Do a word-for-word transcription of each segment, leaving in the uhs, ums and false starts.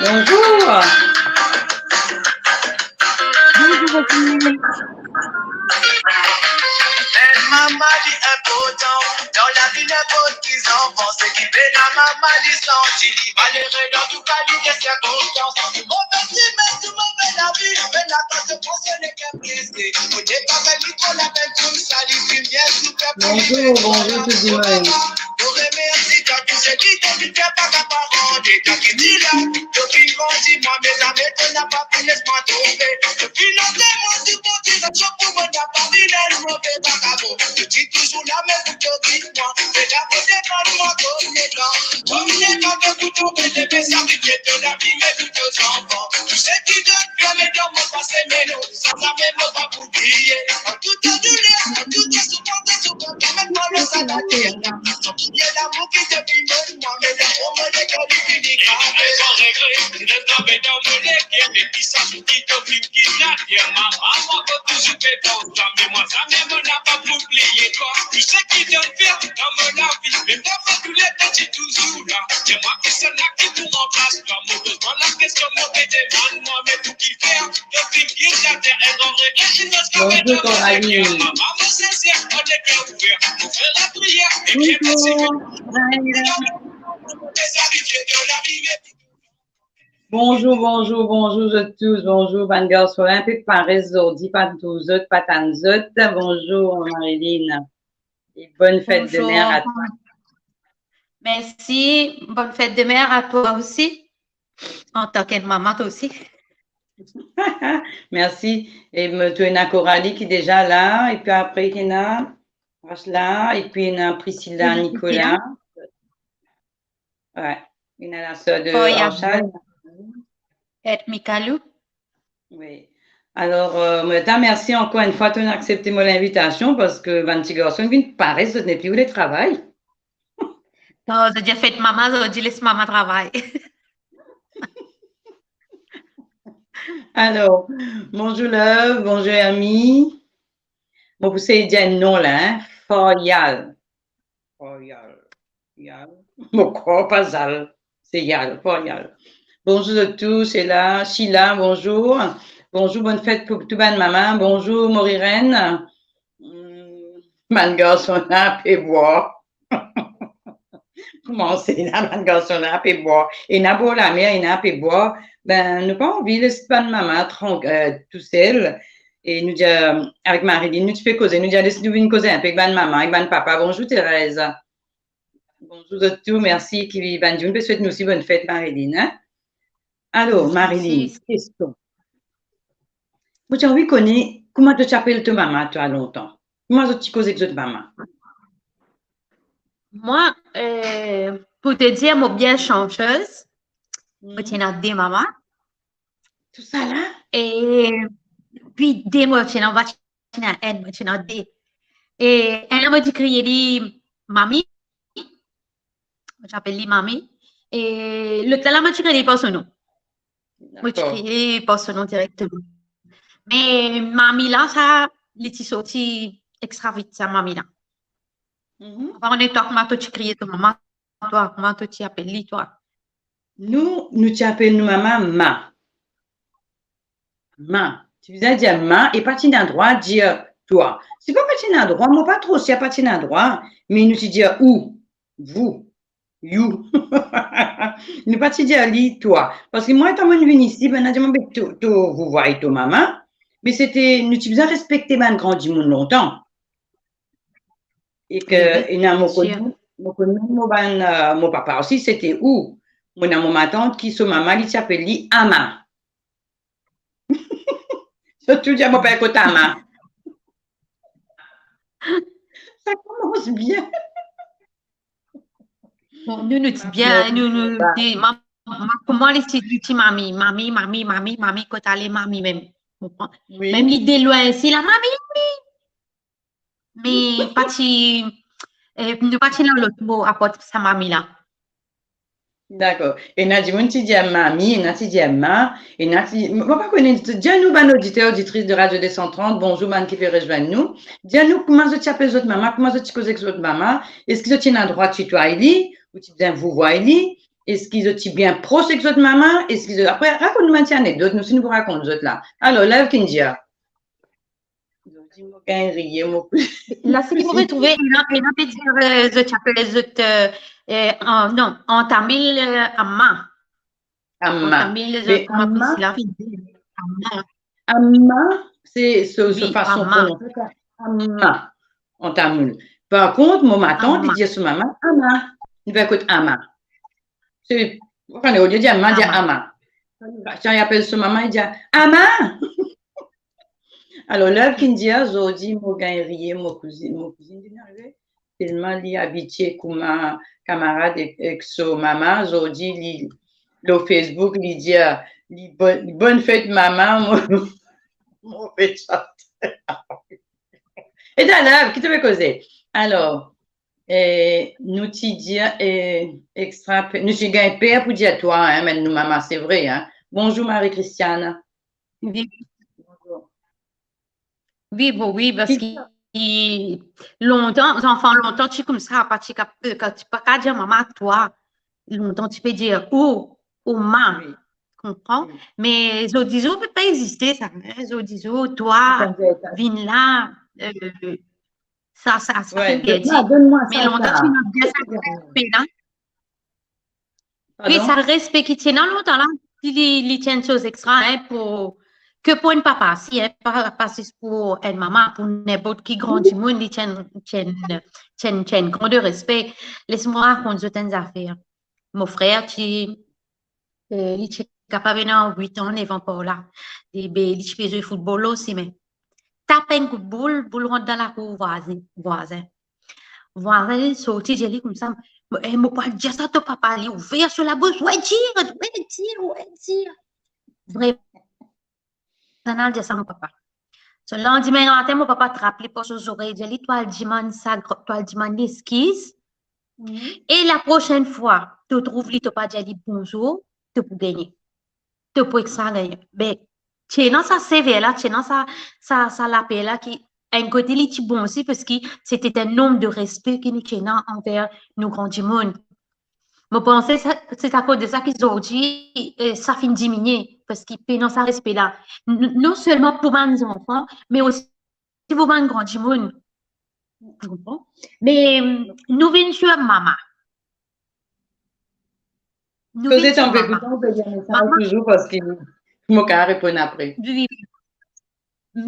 Bonzour. Bonzour, Rosemary. Enn mama li inportan dan lavi ninport ki zanfan, seki pena mama li santi li malere dan tou kalite sirkonstans. Move klimat, move lavi, me lavi se pase leker blese. Kote pa fè li tro lapenn koumsa, li finn bien soufer pou li. Bonzour, bonzour tout dimoun. Nou remersi twa ki se li, to ki fer pa kaparan de twa ki ti la, to finn grandi mwa, mezami to napa finn les mwa tonbe. To finn lans mwa sou Bondie, sa zot pou mwa napa finn enn move vakabon. To ti touzour la, me pou to gid mwa, me la pou defann mwa koumsa. Koumsa, to pou tonbe, leve, sakrifie to lavi, me pou to zanfan. Tou seki donn, ferme dan mo pase, me non, sa zame mo pa pou bliye. An tou ta douler, an tou ta soufrans, soufrans, kanmem mo le sa later la. San bliye lamour ki to finn donn mwa, me dan mo lekor li fini grave. San regre, li reste gravé dan mo lekor, depi sa zour ki to finn kit later, mama, mwa mo touzour pe pans twa, me mwa zame mo napa pou bliye twa. Tou seki to fer dan mo lavi, mem dan mo douler, to ti touzour la. Se mwa ki sel la ki pou ranplas twa. Mo poz mwa lakestion, mo pe demann mwa, me pou kifer to finn kit later, enn gran regret, inn les gravé dan mo lekor. Bonzour, Coralie. Mama, mo sinser, mo lekor ouver, mo fer lapriyer, e bien mersi. Bonzour, Brian. Bonzour, bonzour, bonzour zot tous. Bonzour bann garson la, inpe pares zordi, pa trouv zot, pa tann zot. Bonzour Marilyn. E bonn fet de mer a twa. Bonzour. Mersi, bonn fet de mer a twa osi. Antan ki mama, twa osi. Mersi. E mo, to ena Coralie ki deza la, epi apre ki ena Rachla, epi ena Priscilla, Priscilla. Nicolas. Wi, ena laser de Archal. Et Mikalou. Wi. Alor, euh, mo ta mersi ankor enn fwa to aksepte mo linvitasion, parski bann ti garson vinn paret, zot nepli oule travay. Non, zot dir fet mama, zot dir les mama travay. Alor, bonzour Love, bonzour Hermie. Mo pou sey dir enn non la, hein, Faryal. Faryal. Yal. Mo krwar pa Zal. Se Yal, Faryal. Bonzour zot tous, se la, Sheila, bonzour. Bonzour, bonn fet pou tou bann mama. Bonzour, Moriren. Hmm, bann garson la pe bwar. Kouma se la, bann garson la pe bwar. Ena bor lamer, ena pe bwar. Be, nou pa anvi les bann mama tran-, euh, tousel. E nou dir, avek Marilyn, nou ti pe koze, nou dir, les nou vinn koze inpe ek bann mama, ek bann papa. Bonzour, Thérèse. Bonzour zot tou, mersi ki bann dimoun pe swet nou osi bonn fet, Marilyn, hein. Alor, Marilyn, mersi. Kestion. Mo ti anvi kone kouma to ti apel to mama, twa, lontan. Kouma zot ti koz ek zot mama? Mwa, euh, pou te dir, mo bien chansez. Mo ti ena de mama. Tousala? E pi de mo ti ena, mo ti ena enn, mo ti ena de. E enn la mo ti kriye li mami. Mo ti apel li mami. E lot la, la mo ti kriye li par so non. Mo ti kriye li par so non direkteman. Me mami la, sa, li ti sorti extra vit, sa, mami la. Mhm. Anfin, twa, kouma to ti kriye to mama, twa, kouma to ti apel li, twa? Nou, nou ti apel nou mama ma. Ma. Ti bizin dir ma, e pa ti ena drwa dir twa. Se pa pa ti ena drwa, mo pa tro sir pa ti ena drwa, me nou ti dir ou, vous, you. Nou pa ti dir li twa. Parski mwa, letan mo vinn isi, bann la dir mwa, be to, to vouvwa e to mama. Me sete, nou ti bizin respekte bann gran dimoun lontan. E ke, wi, ena mo konn, mo konn mo bann, euh, mo papa osi, sete ou. Mo ena mo matant ki so mama, li ti apel li Ama. Zot tou dir mo pa kot Ama. Sa koumans bien. Bon, nou, nou ti bien, nou, nou, ti, ma, ma, kouma li ti, li ti mami, mami, mami, mami, mami, kot ale mami mem. Konpran? Wi. Mem li delwin isi la, mami! Me pa ti, eh, nou pa ti ena lot mo apar sa mami la. Dakor. Ena dimoun ti dir mami, ena ti dir ma, ena ti, mo pa kone, dir nou bann oditer, oditris de Radio deux cent trente, bonzour bann ki pe rezwenn nou. Dir nou kouma zot ti apel zot mama, kouma zot ti koz ek zot mama, eski zot ti ena drwa titway li, ou ti bizin vouvway li, eski zot ti bien pros ek zot mama? Eski zot, apre, rakont nou bann ti anekdot, nou, si nou pou rakont zot la. Alor, Love Kindia. Zot dir mo gagn riye, mo... La, seki mo retrouve, ena, ena pe dir, euh, zot ti apel zot, euh, euh, an, non, an tamil, euh, amma. Amma. An tamil, zot, kouma Priscilla pe dir, amma. Amma, se, se, se fason prononse sa. Amma, an tamil. Par kont, mo matant, li dir so mama, ama. Li pe ekout ama. Se, anfin, olie dir ama, dir ama. Kan li apel so mama, li dir, ama! Alor, Love Kindia, zordi, mo gagn riye, mo kouzinn, mo kouzinn vinn arive. Telman li abitie kouma kamarad ek, ek so mama, zordi, li, lor Facebook, li dir, li, bon, bonn fet mama, mo, mo fet sante. E dan Love, ki to pe koze? Alor, eh, nou ti dir, eh, extra, nou ti gagn per pou dir twa, hein, me nou mama, se vre, hein. Bonzour, Marie Christiane. Wi. Bonzour. Wi, bon, wi, parski lontan, zanfan lontan, ti koumsa, pa ti kap-, ka-, ti pa kav dir mama, twa. Lontan, ti pe dir ou, ou ma. Wi. Konpran? Wi. Me zordi zour, pe pa existe sa, hein. Zordi zour, twa, vinn la, euh, sa, sa, sa finn perdi. Donn mwa, donn mwa sa. Me lontan, ti ena bien sa respe la. Wi, pardon? Sa respe ki ti ena lontan la, li, li, li ti enn soz extra, hein, pou, ke pou enn papa, si, hein, pa, pa zis pou enn mama, pou ninport ki gran dimoun, li ti enn, ti enn, ti enn, ti enn gran de respe. Les mwa rakont zot enn zafer. Mo frer ti, euh, li ti kapav ena wit an, nef an par la. Li, be, li ti pe zwe foutbol osi, me tap enn kout boul, boul rant dan lakour vwazin, vwazin. Vwazin, li sorti, dir li koumsa, mo, eh, mo pou al dir sa to papa, li ouver so labous, we dir, we dir, we dir. Vre, sa al dir sa mo papa. So, landime matin, mo papa trap li par so zorey, dir li, to al dimann sa, to al dimann li eskiz. Mhm. E la prosenn fwa, to trouv li, to pa dir li bonzour, to pou gagne. To pou extra gagne. Be, ti ena sa sever la, ti ena sa, sa, sa laper la ki, enn kote li ti bon osi, parski se ti enn norm de respe ki nou ti ena anver nou gran dimoun. Mo panse sa, se akoz de sa ki zordi, eh, sa finn diminie, parski pena sa respe la. N-, non selman pou bann zanfan, me osi pou bann gran dimoun. Ou konpran? Me, nou vinn sir mama. Nou vinn sir mama. Koze tanpe pou twa, ou pe dir mesaz touzour, parski mo kav reponn apre. Wi, wi.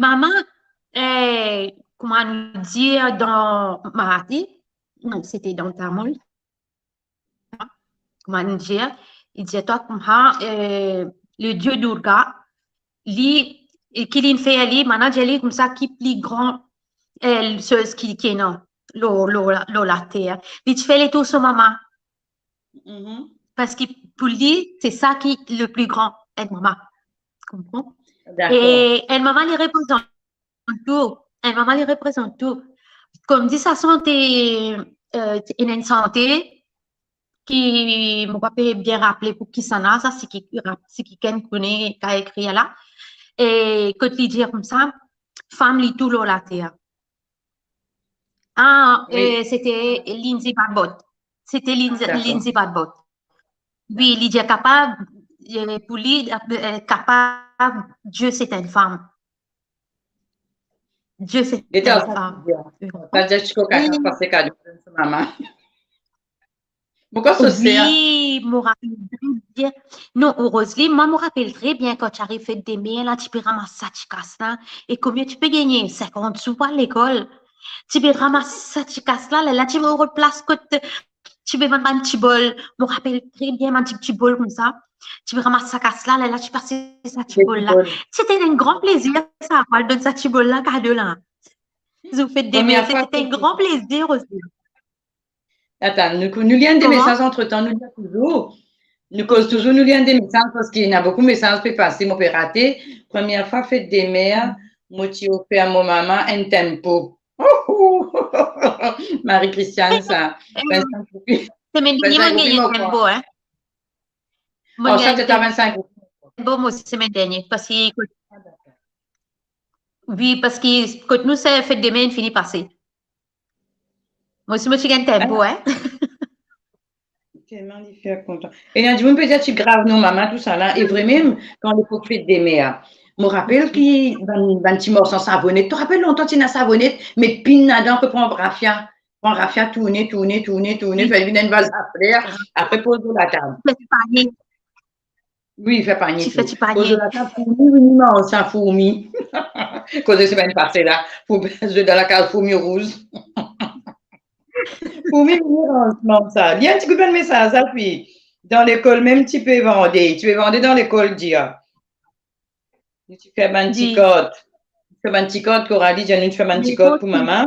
Mama, eh, kouma nou dir dan Marathi, non, se ti dan Tamil. Kouma nou dir, li dir twa koumsa, eh, le dieu Durga, li, e ki linn fer li, bann la dir li koumsa ki pli gran, eh, soz ki, ki ena lor, lor, lor later. Li ti fer letour so mama. Mhm. Parski pou li, se sa ki le pli gran, enn mama. Konpran? Dakor. E enn mama, li reprezant tou. Enn mama, li reprezant tou. Kouma dir sa sante, eh, ena enn sante ki, mo pa pe bien raple pou kisannla, sa, si ki, si kikenn kone, kav ekrir la. E kot li dir koumsa, fam li tou lor later. Ah, wi. Eh, se ti Lindsay Padbot. Se ti Lindsay, ah, dakor. Lindsay Padbot. Wi, li dir kapav, eh, pou li, eh, kapav, Dieu c'est une femme. Dieu c'est une femme. Ou konpran? Sa dir ti koka pase kado donn so mama. Mo krwar so ser. Wi, mo rapel tre bien. Non, Rosalie, mwa mo rapel tre bien kan ti ariv fet de mer la, ti pe ramas sa ti kas la. E konbien ti pe gagne? Sinkant sou pou al lekol. Ti pe ramas sa ti kas la, lerla ti rod plas kot ti pe vann bann ti bol. Mo rapel tre bien bann ti, ti bol koumsa. Ti pe ramas sa kas la, lerla ti pase sa ti bol la. Ti bol. Se ti enn gran plezir sa, pou al donn sa ti bol la kado la. Zour fet de mer, se ti enn gran plezir osi. Atann, nou, nou lir enn de mesaz antretan, nou lir touzour. Nou koz touzour, nou lir enn de mesaz, parski ena boukou mesaz pe pase, mo pe rate. Premie fwa fet de mer, mo ti ofer mo mama enn Tempo. Marie-Christiane, sa. Semenn dernie, mo gagn enn Tempo, hein. Mo gagn enn Tempo, mo, semenn dernie, parski, wi, parski kot nou, se fet de mer fini pase. Mo osi, mo ti gagn Tempo, hein. Ok. Telman li fer kontan. Ena dimoun pe dir ti grav non mama, tousala. E vremem, kan lepok fet de mer, mo rapel ki bann, bann ti morso savonet, to rapel lontan ti ena savonet, met pinn ladan, pe pran rafia, pran rafia, tourne, tourne, tourne, tourne, fer vinn enn vaz a fler, apre poz lor latab. Fer ti panie. Wi, fer panie. Ti fer ti panie. Poz lor latab, fourmi vini manz sa, fourmi. Koze semenn pase la, pou zwe dan lakaz fourmi rouz. Fourmi vini manz sa. Li enn ti kout bann mesaz, sa, pi dan lekol mem ti pe vande, ti pe vande dan lekol, dir. Nou ti fer bann ti kart. Fer bann ti kart, Coralie, dir nou ti fer bann ti kart pou mama.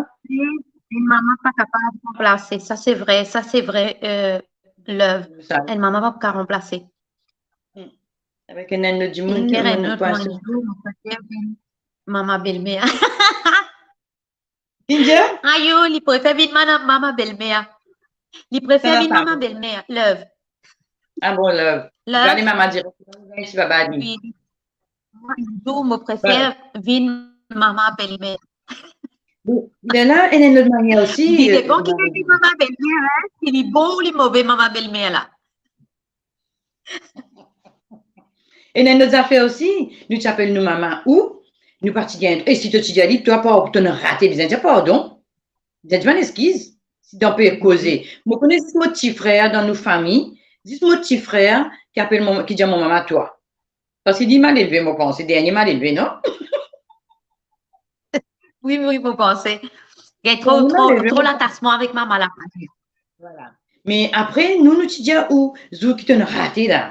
Enn mama pa kapav ranplase. Sa se vre, sa se vre, euh, Love. Sa. Enn mama pa kapav ranplase. Hmm. Avek enn, enn lot dimoun, enn lot pwin. Mama belmer. Ki dir? Ayo, li prefer vinn mama, mama belmer. Li prefer vinn mama belmer, Love. Ah bon, Love. Love. Gade mama direk, ti baba li. Wi. Mwa, enn zour, mo prefer vinn mama belmer. Bon, lerla, ena enn lot manier osi, li depan ki vinn mama belmer, hein, si li bon ou li move mama belmer la. Ena enn lot zafer osi, nou ti apel nou mama ou, nou pa ti gagn, e si to ti dir li, twa, par, to'nn rate, bizin dir pardon. Bizin dimann eskiz, si dan pe koze. Mo kone zis mo ti frer dan nou fami, zis mo ti frer ki apel mo, ki dir mo mama twa. Parski li malelve, mo panse, dernie malelve, non? Wi, wi, mo panse. Gagn tro, tro, tro latasman avek mama la. Vwala. Me apre, nou, nou ti dir ou, zour ki to'nn rate la,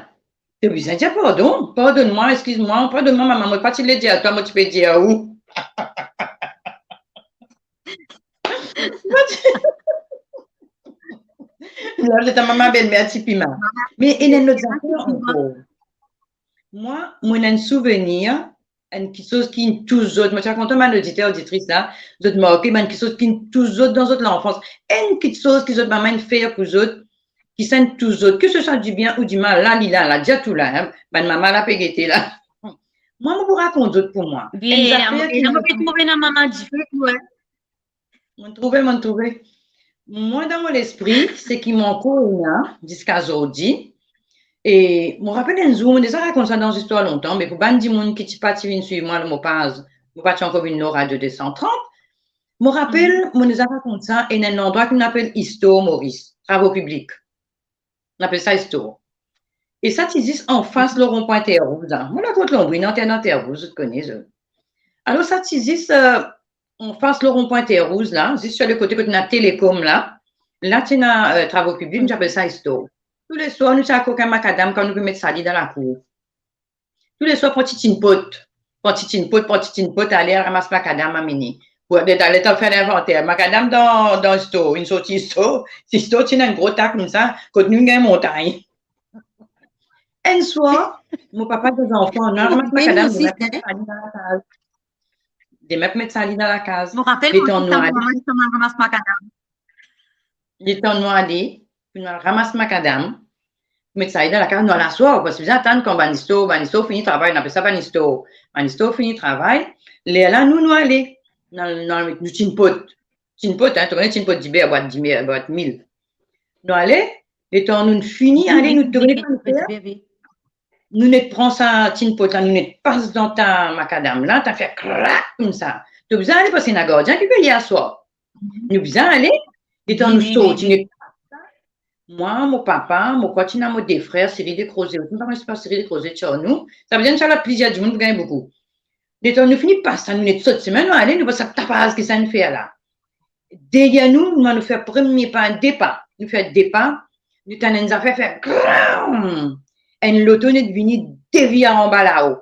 to bizin dir pardon, pardonn mwa, eskiz mwa, pardonn mwa, mama, mo pa ti le dir twa, mo ti pe dir ou. Mo ti, la, letan mama belmer ti pima. Me ena enn lot zafer ankor. Mwa, mo ena enn souvenir, enn kiksoz ki tous zot, mo ti a kontan bann oditer, oditris la, zot marke bann kiksoz ki tous zot dan zot lanfans, enn kiksoz ki zot mama inn fer pou zot, ki sa inn tous zot, ke se swa dibien ou dimal, la, li la, la, dir tou la, hein, bann mama la pe gete la. Mwa, mo pou rakont zot pou mwa. Enn zafer ki mo pe trouve dan mama dife, wi. Mo'nn trouve, mo'nn trouve. Mwa, dan mo lespri, seki mo ankor ena ziska zordi. E mo rapel enn zour, mo deza rakont sa dan zistwar lontan, me pou bann dimoun ki ti pa ti vinn swiv mwa lor mo paz, mo pa ti ankor vinn lor Radio deux cent trente, mo rapel, mo deza rakont sa, ena enn landrwa ki nou apel Istor Moris, Travo Piblik. Nou apel sa Istor. E sa ti zis anfas lor ronpwin Terre Rouge la. Mo la kot Lonbri, nou anter dan Terre Rouge, zot kone, zot. Alor, sa ti zis, euh, anfas lor ronpwin Terre Rouge la, zis sir lekote kot ena Telecom la, la ti ena, euh, Travo Piblik, nou ti apel sa Istor. Touleswar, nou ti al kokin makadam, kan nou pe met sali dan lakour. Touleswar, pran ti tinpot, pran ti tinpot, pran ti tinpot, ale al ramas makadam, amene. Pou, ale, ale, al fer linventer. Makadam dan, dan Istor, inn sorti Istor, Istor ti ena enn gro ta koumsa, kot nou inn gagn montagn. Enn swar, mo papa, de zanfan, nou al ramas makadam, demin pou met sali dan lakaz. Demin pou met sali dan lakaz. Mo rapel, letan nou ale, ramas makadam. Letan nou ale, pou nou al ramas makadam, met sali dan lakaz, nou al aswar, parski bizin atann kan bann Istor, bann Istor fini travay, nou apel sa bann Istor. Bann Istor fini travay, lerla nou, nou ale, nou al, nou al met nou tinpot. Tinpot, hein, to kone tinpot diber, bwat diber, bwat mil. Nou ale, letan nou fini ale, nou tourne, nou net pran sa tinpot la, nou net pas dan ta makadam la, ta fer krak koumsa. To bizin ale parski ena gardien ki veye aswar. Nou bizin ale, letan nou sorti, nou, mwa, mo papa, mo krwar ti ena mo de frer, Cyril Descrozet osi, mo pa kone si pa Cyril Descrozet ti ar nou. Sa vedir nou ti al plizier dimoun pou gagn boukou. Letan nou fini pas sa, nou net sot semin, nou ale, nou pas sa tapaz ki sa inn fer la. Deryer nou, nou, nou fer premie pa, de pa, nou fer de pa, nou tann enn zafer fer gram! Enn loto net vini devir anba lao.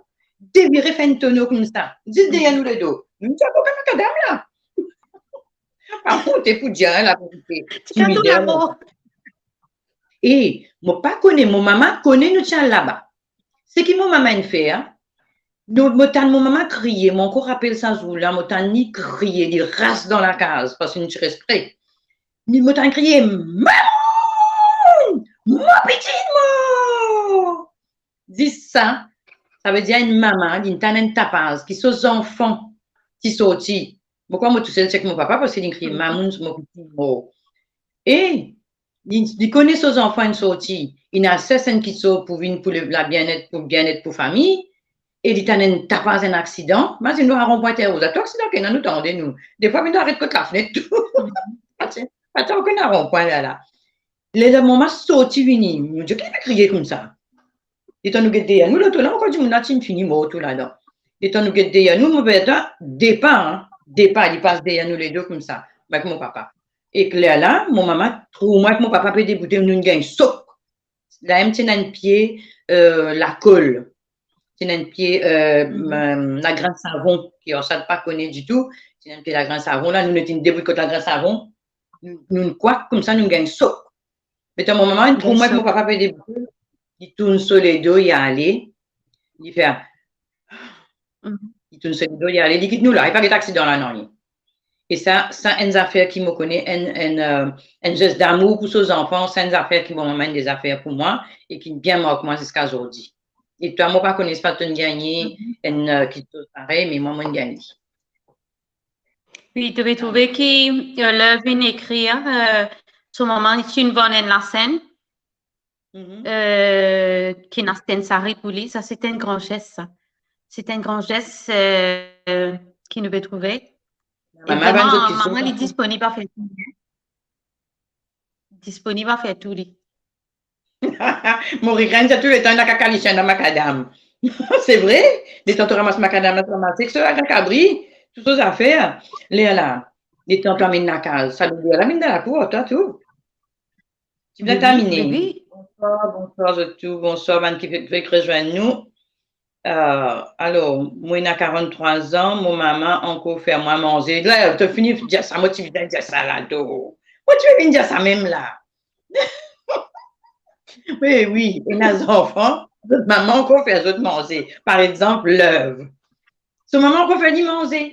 Devire, fer enn tono koumsa, zis deryer nou ledo. Nou ti ankor kokin makadam la. Pa monte pou dir laverite. Ti kato lamo. E mo pa kone, mo mama kone nou ti al laba. Seki mo mama inn fer, mo, mo tann mo mama kriye, mo ankor rapel sa zour la, mo tann li kriye, li ras dan lakaz, parski nou ti res pre. Li, mo tann kriye, "Mamoun! Mo pitit mor!" Zis sa, sa vedir enn mama, li tann enn tapaz ki so zanfan ti sorti. Mo krwar mo tousel, seki mo papa, parski li kriye, "Mamoun, mo pitit mor." E li, li kone so zanfan inn sorti, inn al sers enn kitsoz pou vinn pou le, labienet, pou bienet pou fami, e li tann enn tapaz, enn aksidan. Imazinn nou, a ronpwin Terre Rouge, la tou aksidan ki ena, nou tande, nou. Defwa, vinn aret kot lafnet tou. Pa ti, pa ti ankor ena ronpwin la, la. Lerla mama sorti vini, nou dir, "Ki li pe kriye koumsa?" Letan nou get deryer nou, loto la ankor dimoun la ti fini mor tou ladan. Letan nou get deryer nou, mo pe dir, depa, depa, li pas deryer nou ledo koumsa, mwa ek mo papa. Ek lerla, mo mama trouv mwa ek mo papa pe deboute, nou gagn sok. La mem ti ena enn pie, eh, lakol. Ti ena enn pie, eh, mm, lagrin savon, ki sa pa kone ditou. Ti ena enn pie lagrin savon la, nou, nou ti debout kot lagrin savon. Nou, nou kwak koumsa, nou gagn sok. Letan mo mama inn trouv mwa ek mo papa pe deboute, li tourn so ledo, li ale, li fer, li tourn so ledo, li ale, li kit nou la, li pa get aksidan la, nanye. E sa, sa enn zafer ki mo kone, enn, enn, eh, enn zes damour pou so zanfan, sa enn zafer ki mo mama inn deza fer pou mwa e ki bien mark mwa ziska zordi. E twa, mo pa kone si pa to'nn gagne enn, eh, kitsoz parey, me mwa, mo'nn gagn li. Wi, to pe trouve ki, eh, ler vinn ekrir, eh, so mama ti inn vann enn lasenn, eh, ki inn aste enn sari pou li, sa se enn gran zes, sa. Se enn gran zes, eh, ki nou pe trouve. E mama, vremem, mama, li disponib a fer tou li, en. Disponib a fer tou li. Mo regret, sa tou letan ena kaka lisien dan makadam. Se vre, letan to ramas makadam la, to ramas ek so lagrin kabri, tou so zafer, lerla, letan to amenn lakaz, sa loder la vinn dan lakour, twa tou. Ti bien termine. Wi, wi. Bonswar, bonswar zot tou, bonswar bann ki fek, fek rezwenn nou. Eh, alor, mo ena karanntrwa an, mo mama ankor fer mwa manze. La, to fini dir sa, mo ti bizin dir sa la, to. Mo ti pe vinn dir sa mem la. Wi, wi, ena zanfan, zot mama ankor fer zot manze. Par exanp, Love. So mama ankor fer li manze.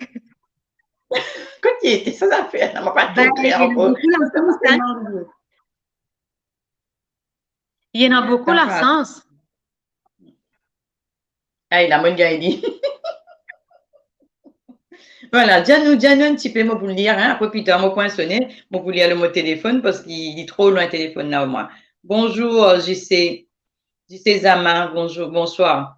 Kot li ete sa zafer la, mo pa tro kler ankor. Li ena boukou lasans, en. Li ena boukou lasans. Ay, la, mo'nn gagn li. Vwala, dir nou, dir nou enn tipe, mo pou lir, en, apre pli tar, mo pou sone, mo pou lir lor mo telefonn, parski li tro lwin telefonn la, omwin. Bonzour, J C, J C Zama, bonzour, bonswar.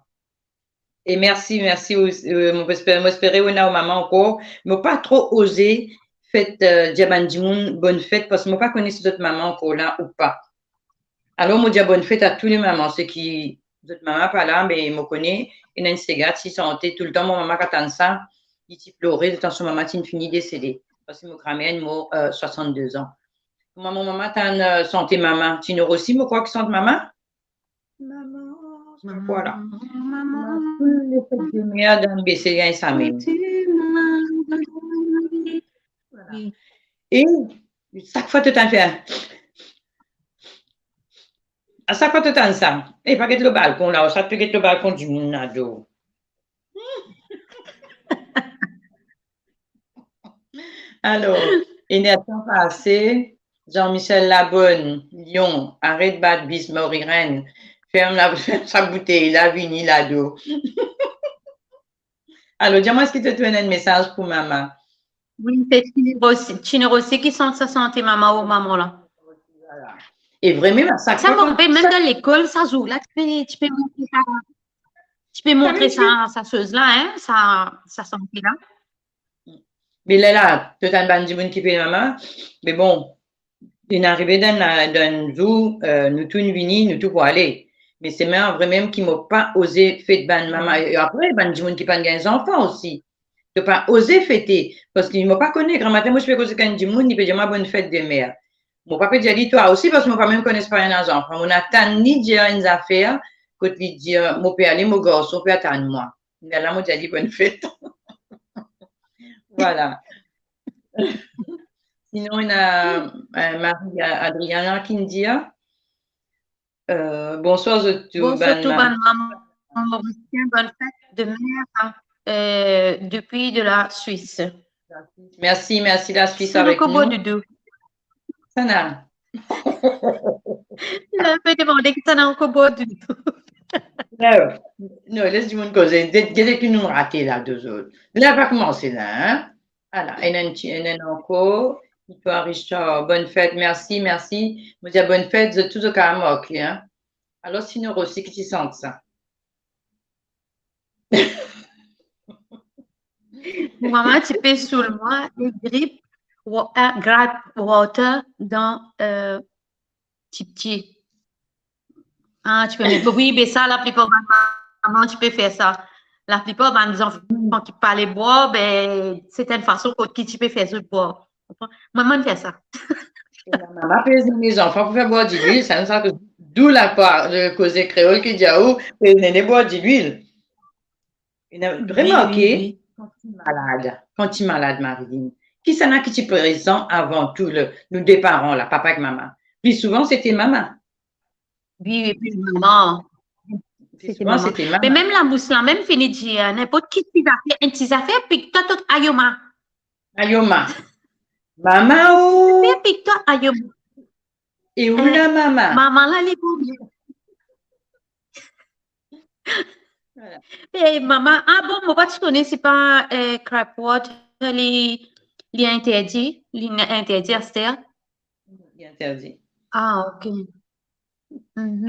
E mersi, mersi, eh, mo espere, mo espere ou ena ou mama ankor. Mo pa tro oze fet, eh, dir bann dimoun bonn fet, parski mo pa kone si zot mama ankor la ou pa. Alor, mo dir bonn fet a tou le mama, seki zot mama pa la, me mo kone ena enn sega ti sante toultan, mo mama katann sa, li ti plore, letan so mama ti fini desede. Parski mo gramer inn mor, eh, swasann-de an. Kouma mo mama tann, eh, sante mama, Tino Rossi, mo krwar ki sant mama. Mama, mama, vwala. Mama, tou le fet de mer dan bese gagn sa mem. Vwala. Wi. E sak fwa to tann fer, a sak fwa to tann sa, e pa get lor balkon la, ou sa to get lor balkon dimoun la, do. Alor, enertan pase, Jean-Michel Labonne, Lyon, aret bat bis, mor irenn, ferm la, ferm sa boutey la, vini la, do. Alor, dir mwa, eski to trouv ena enn mesaz pou mama? Wi, se Tino Rossi, Tino Rossi ki sant sa sante mama ou mama la. Vwala. E vremem, a sak fwa, sa mo rapel mem dan lekol, sa zour la, ti pe, ti pe montre sa, ti pe montre sa, sa soz la, en, sa, sa sante la. Me lerla, to tann bann dimoun ki pe mama, me bon, inn arive dan, dan zour, eh, nou tou inn vini, nou tou pou ale. Me se mwa vremem ki mo pa oze fet bann mama. E apre, bann dimoun ki pa'nn gagn zanfan osi, to pa oze fete, parski mo pa kone, gramatin mo ti pe koze ek enn dimoun, li pe dir mwa bonn fet de mer. Mo pa pe dir li twa osi, parski mo pa mem kone si pa ena zanfan. Mo inn tann li dir enn zafer, kot li dir, mo pe ale, mo garson pe atann mwa. Lerla mo dir li bonn fet. Vwala. Sinon, ena, eh, Marie Adriana ki dir, eh, bonswar zot tou, bonswar bann tou, mama, bann mama morisien, bonn fet de mer, eh, depi de la Swis. Mersi, mersi la Swis avek nou. Kisannla ankor bwar doudou? Kisannla? La, pe demande kisannla ankor bwar doudou. Non, non, les dimoun koze. Gete, gete ki nou rate la, de zot. La pa koumanse la, en. Ala, ena enn ti, ena enn ankor. Victoire Richard, bonne fête, merci, merci. Mo dir bonne fête, zot tou zot kapav marke, hein. Alor, si nou osi ki ti sant sa. Mo mama ti pe soul mwa, li grip, wa-, ah, grab water dan, euh, tipti. Ah, ti pe met, wi, be sa, laplipar bann mama ti pe fer sa. Laplipar bann zanfan ki pale bwar, be, se enn fason kot ki ti pe fer zot bwar. Mwa, mo'nn fer sa. E la mama pe amenn zanfan pou fer bwar dilwil, sa, sa, dou lapar, le koze kreol ki dir ou, pe amenn bwar dilwil. Ena, remarke, wi, wi, kan ti malad, kan ti malad, Marilyn, kisannla ki ti prezan avan tou, le, nou de paran la, papa ek mama? Pli souvan, se ti mama. Wi, wi, pli mama. Pli souvan, se ti mama. Me mem labous la, mem fini dir, ninport ki ti zafer, enn ti zafer, pik twa, twa, ayo ma. Ayo ma. Mama o. Pik twa, ayo ma. E ou la, mama? Mama la, li pou bien. Vwala. E mama, ah bon, mo pa ti kone, se pa, eh, crab water, li, li interdi, li interdi aster. Li interdi. Ah, ok.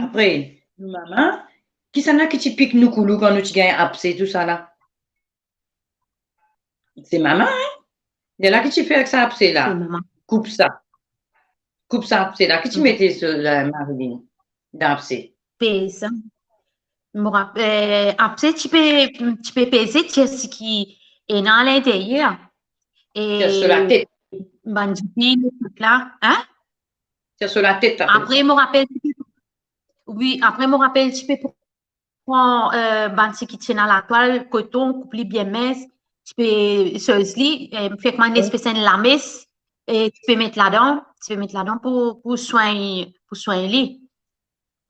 Apre, nou mama, kisannla ki ti pik nou koulou kan nou ti gagn abse, tousala? Se mama, hein? Lerla ki ti fer ek sa abse la. Koup sa. Koup sa abse la. Ki ti mete so, eh, Marilyn, dan abse? Peze. Mo rap-, eh, abse ti pe, ti pe peze, ti esi ki ena linteryer. E so latet. Bann dipin, tout la, hein? Ti so latet, apre. Apre, mo rapel, wi, apre, mo rapel, ti pe pran, eh, bann seki ti ena latwal koton, koup li bien mins, ti pe soz li, eh, fer kouma enn espes enn lames, e ti pe met ladan, ti pe met ladan pou, pou swegn, pou swegn li.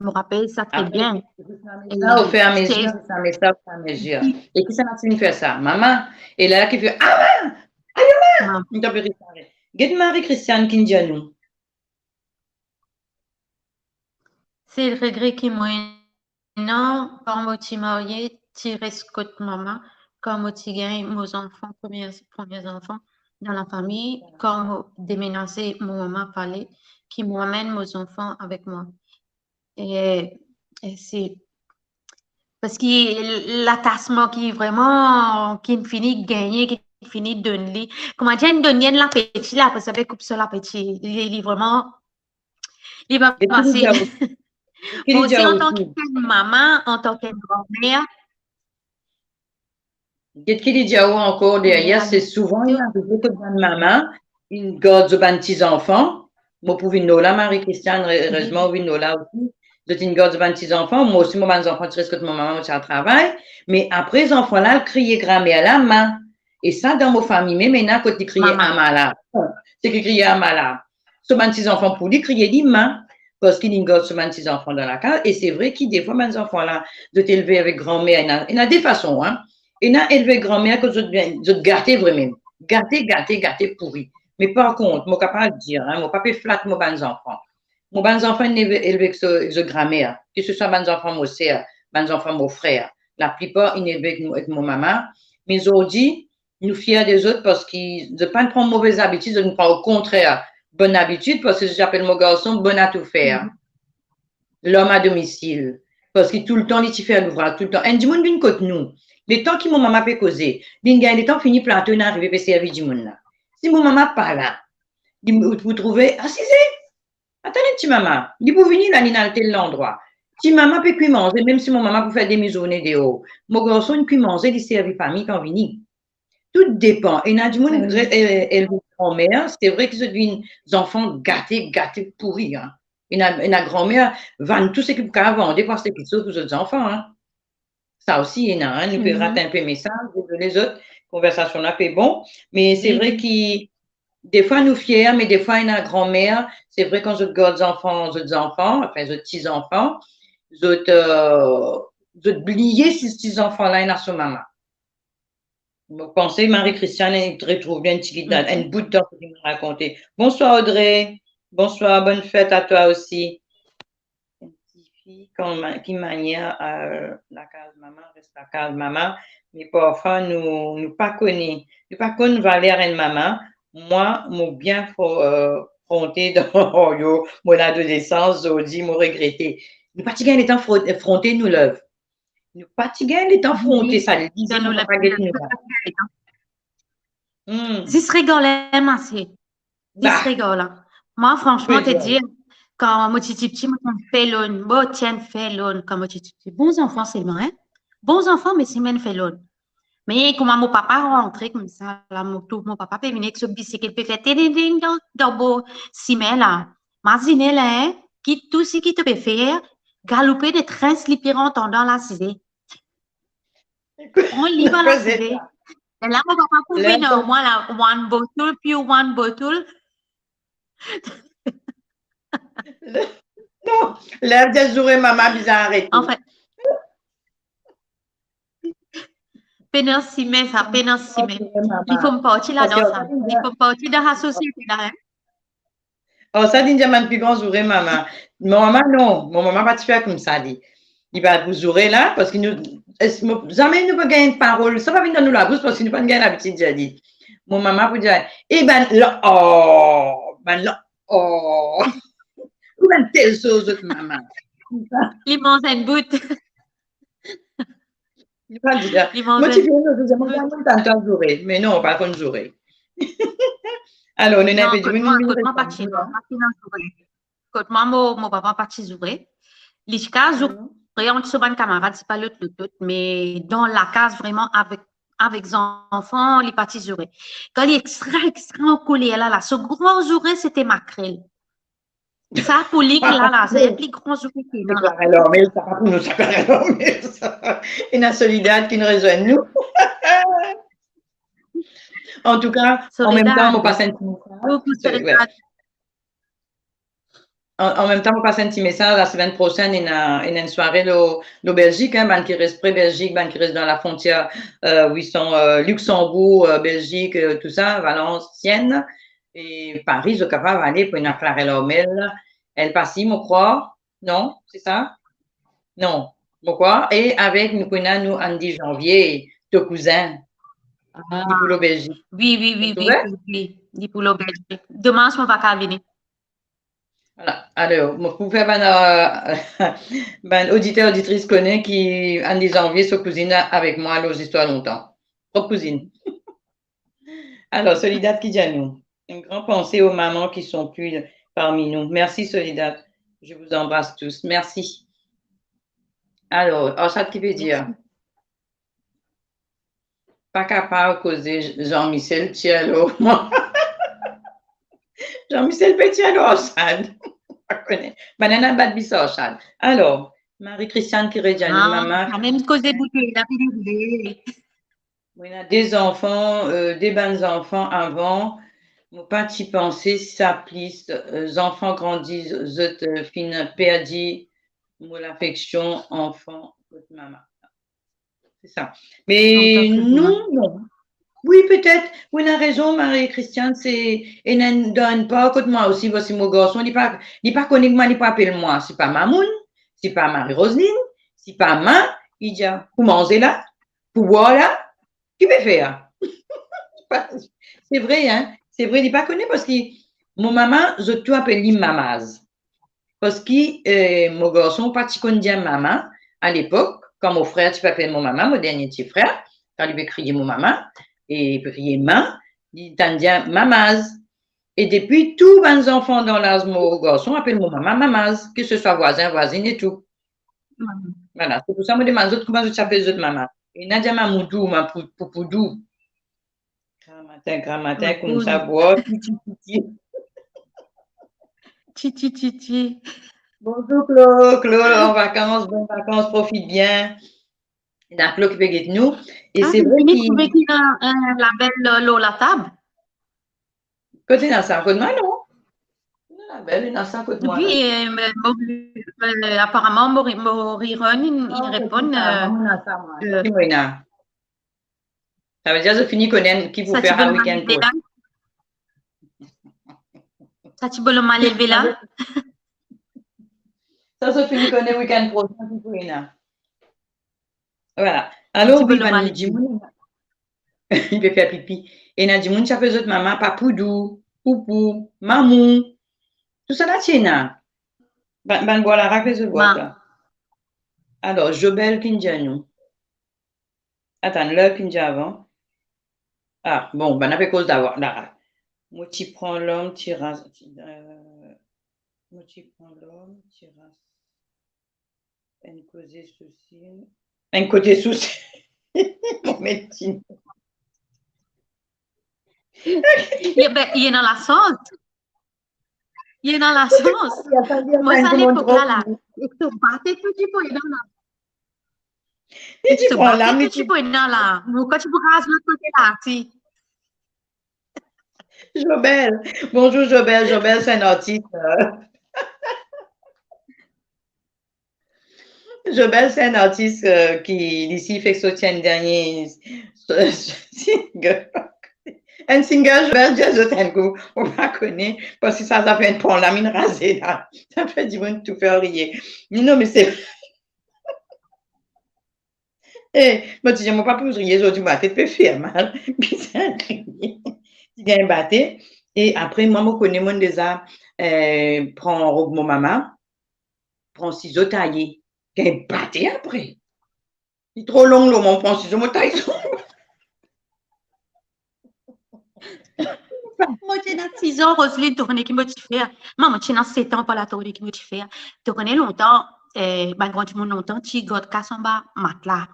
Mo rapel sa tre bien. Sa, au fur et à mesure, sa, me sa, au fur et à mesure. E kisannla ti fer sa? Mama. E la, la ki fer, ah, ayo ma! Get Marie-Christiane ki dir nou. Sel regre ki mo ena, kan mo ti marye, ti res kot mama, kan mo ti gagn mo zanfan, premie, premie zanfan dan lafami, kan mo demenaze, mo mama pale ki mo amenn mo zanfan avek mwa. E, e se, parski latasman ki vreman, ki fini gagne, ki fini donn li, kouma dir, donn li enn lapeti la, parski sa pe koup so lapeti, li, li vreman, li pa fasil. Mo osi, antan ki mama, antan ki granmer, Get ki li dir ou ankor deryer, se souvan inn arive kot bann mama, inn gard zot bann ti zanfan. Mo pou vinn lor la, Marie-Christiane, erezman ou vinn lor la osi. Zot inn gard zot bann ti zanfan, mo osi mo bann zanfan ti res kot mo mama, mo ti al travay. Me apre zanfan la, al kriye granmer la ma. E sa, dan mo fami mem, ena kot li kriye ama la. Se ki kriye ama la. So bann ti zanfan pou li kriye li ma, parski li gard so bann ti zanfan dan lakaz. E se vre ki defwa bann zanfan la, zot elve avek granmer, ena, ena de fason, hein. Ena elve granmer kot zot, zot gate vremem. Gate, gate, gate pouri. Me par kont, mo kapav dir, hein, mo pa pe flat mo bann zanfan. Mo bann zanfan inn elve, elve ek so, ek zot granmer, ki se swa bann zanfan mo ser, bann zanfan mo frer. Laplipar inn elve ek mo, ek mo mama. Me zordi, nou fier de zot parski zot pa pran move zabitid, zot pran okontrer bon abitid, parski zot apel mo garson bon à tout faire. L'homme à domicile. Parski toultan li ti fer louvraz, toultan. Enn dimoun vinn kot nou. Letan ki mo mama pe koze, li gagn letan fini plato, inn arive pe servi dimoun la. Si mo mama pa la, li, ou, ou trouve, asize, atann enn ti mama, li pou vini la, li ena tel landrwa. Ti mama pe kwi manze, mem si mo mama pou fer demi zourne deor. Mo garson inn kwi manze, li servi fami kan vini. Tou depan. Ena dimoun, eh, elve granmer, se vre ki zot vinn zanfan gate, gate pouri, hein. Ena, ena granmer vann tou seki pou kapav vande pou aste kitsoz pou zot zanfan, hein. Sa osi ena, hein, nou pe rat enpe, me sa, dezole zot, konversasion la pe bon, me se vre ki defwa nou fier, me defwa ena granmer, se vre kan zot gard zanfan, zot zanfan, anfin zot ti zanfan, zot, euh, zot bliye si ti zanfan la ena so mama. Mo panse Marie-Christiane, li retrouv li enn tigit dan, enn bout dan seki mo rakonte. Bonsoir Audrey. Bonsoir, bonne fête à toi aussi. Enn tifi, kouma, ki manier, euh, lakaz mama, res lakaz mama. Me parfwa nou, nou pa kone, nou pa konn valer enn mama. Mwa, mo bien fro-, euh, fronte dan, oh yo, mo ladolesans, zordi mo regrete. Nou pa ti gagn letan fro-, fronte nou, love. Nou pa ti gagn letan fronte, sa li, dan nou, nou pa get nou. Hmm. Zis regar la, ma sè. Zis regar la. Mwa, fransman, te dir, kan mo ti, ti piti, mo ti enn felon. Mo ti enn felon kan mo ti, ti piti. Bon zanfan selman, hein? Bon zanfan, me simen felon. Me kouma mo papa rantre koumsa la, mo, tou, mo papa pe vini ek so bisiklet, pe fer ting, ting, ting dan, dan bor simin la. Mazine la, hein, ki tou seki to pe fer, galoupe de trins li pe rant andan la, size. Pran li par la, size. E la, mo papa pou vini, mwa la, one bottle, pure one bottle. Non, ler de zoure mama bizin arete. Anfin, pena simin sa, pena simin. Li fom parti ladan sa. Li fom parti dan sa sosiete la, hein. Oh, sa li dir bann pli gran zoure mama. Mo mama, non. Mo mama pa ti fer koumsa, li. Li pa pou zoure la, parski nou, es-, mo, zame nou pa gagn parol. Sa pa vinn dan nou labous, parski nou pa gagn labitid dir li. Mo mama pou dir, "Eh, bann la, oh, bann la, oh." Ou bann tel soz, zot mama. Li manz enn bout. Li pa dir, li manz enn bout. Mo ti fini, mo ti dir, mo pa konn tann zoure. Me non, pa konn zoure. Alor, nou ena... Non, kot mwa, kot mwa pa ti, non, pa ti ena zoure. Kot mwa, mo, mo papa pa ti zoure. Li ti kapav zoure ant so bann kamarad, sipa lot, lot, lot, me dan lakaz, vreman, avek, avek zanfan, li pa ti zoure. Kan li extra, extra ankoler la, la, so gran zoure, sete makrel. Sa pou li ki la, la, se pli gran zoure ki la. Sa pa pou nou, sa pa pou nou, sa. Ena Soledad ki vinn rezwenn nou. Antouka, an mem tan, mo pas enn ti mesaz. An, an mem tan, mo pas enn ti mesaz, lasemenn prosenn, ena, ena enn sware lor, lor Belzik, hein, bann ki res pre Belzik, bann ki res dan lafrontier, euh, Luxembourg, euh, Belzik, euh, tou sa, Valenciennes, e Pari, zot kapav ale pou ena Klarel Armel, El Passy, mo krwar, non, se sa? Non, mo krwar, e avek nou, nou ena nou Andy Janvier, to kouzin, li pou lor Belzik. Wi, wi, wi, wi, wi, li pou lor Belzik. Domaz mo pa kapav vini. Vwala. Alor, mo pou fer bann, euh, bann oditer, oditris kone ki Andy Janvier, so kouzin avek mwa lor Zistwar Lontan. Prop kouzin. Alor, Soledad ki dir nou, une grande pensée aux mamans qui sont plus parmi nous. Merci, Soledad. Je vous embrasse tous. Merci. Alor, Arshad ki pe dir? Merci. Pa kapav koze, Jean-Michel tir lor mwa. Jean-Michel pe tir lor Arshad. Pa kone. Bann-la bat bis Arshad. Alor, Marie-Christiane ki redir nou, mama. Mama, pa mem koze boutey la, vini vre. Mo ena de zanfan, euh, de bann zanfan avan, mo pa ti panse sa plis, euh, zanfan grandi, zot, euh, finn perdi mo lafeksion anfan kot mama. Se sa. Me nou, non. Wi, petet, ou ena rezon, Marie-Christiane, se ena enn, dan enn par kot mwa osi, parski mo garson, li pa, li pa kone kouma li pou apel mwa, sipa mamoun, sipa Marie-Roseline, sipa ma, li dir, pou manze la, pou bwar la, ki pe fer? Se vre, hein? Se vre, li pa kone parski mo mama, zot tou apel li mamaz. Parski, eh, mo garson pa ti konn dir mama alepok, kan mo frer ti pe apel mo mama, mo dernie ti frer, kan li pe kriye mo mama, e li pe kriye ma, li tann dir mamaz. E depi tou bann zanfan dan laz mo garson apel mo mama mamaz, ke se swa vwazin, vwazinn e tou. Vwala, se pou sa mo demann zot kouma zot ti apel zot mama. Ena dir mamoudou, ma pou-, poupoudou. Gramatin, gramatin, koumsa, bwar, titi, titi. Titi, titi. Bonzour, Clo. Clo, an vakans, bonn vakans, profit bien. Ena Clo ki pe get nou. E se vre ki... Ah, fini trouve ki ena, euh, label lor, lor latab. Kot ena sa? Kot mwa, non? Ena label, ena sa kot mwa, non? Wi, euh, mo, euh, aparaman, mo, mo, Riron, inn, inn reponn, euh, Sa vedir zot fini kone ki pou fer a weekend prosin. Sa ti bolo mal elve la. Sa zot fini kone weekend prosin ki pou ena. Vwala. Alor, wi, bann dimoun, Li pe fer pipi. Ena dimoun ti apel zot mama, papoudou, poupou, mamou. Tousala ti ena. Bann, bann bwar larak, zot bwar sa. Alor, Jobel ki'nn dir nou. Atann, ler ki'nn dir avan. Ah, bon, bann la pe koz larak. Mo ti pran lom, ti ras, ti, euh, mo ti pran lom, ti ras. Enn koze sousi. Enn koze sousi. Mo met ti. Ye, be, ena lasans. Ena lasans. Mo sa lepok la, la. Ek to bate tou ti pou ena la. Ek to bate tou ti pou ena la. Mo kan ti pou raz lot kote la, ti. Jobel. Bonzour, Jobel. Jobel, se enn artis. Jobel, se enn artis, euh, ki, li si fek sorti enn dernie, single. Enn single, Jobel, dir zot enn kou, mo pa kone, parski sa, sa fer enn pran laminn raze la. Sa fer dimoun tou fer riye. Non, me se Eh, mo ti dir, mo pa pou riye zordi, mo latet pe fer mal. Bizin riye. Ti gagn bate. E apre, mwa, mo kone monn deza, eh, pran rob mo mama, pran sizo, taye. Gagn bate apre. Li tro long lor mwa, mo pran sizo, mo tay so. Mo ti ena siz an, Roseline, to kone ki mo ti fer? Mwa, mo ti ena set an par la, to kone ki mo ti fer? To kone lontan, eh, bann gran dimoun lontan ti gard kas anba matla.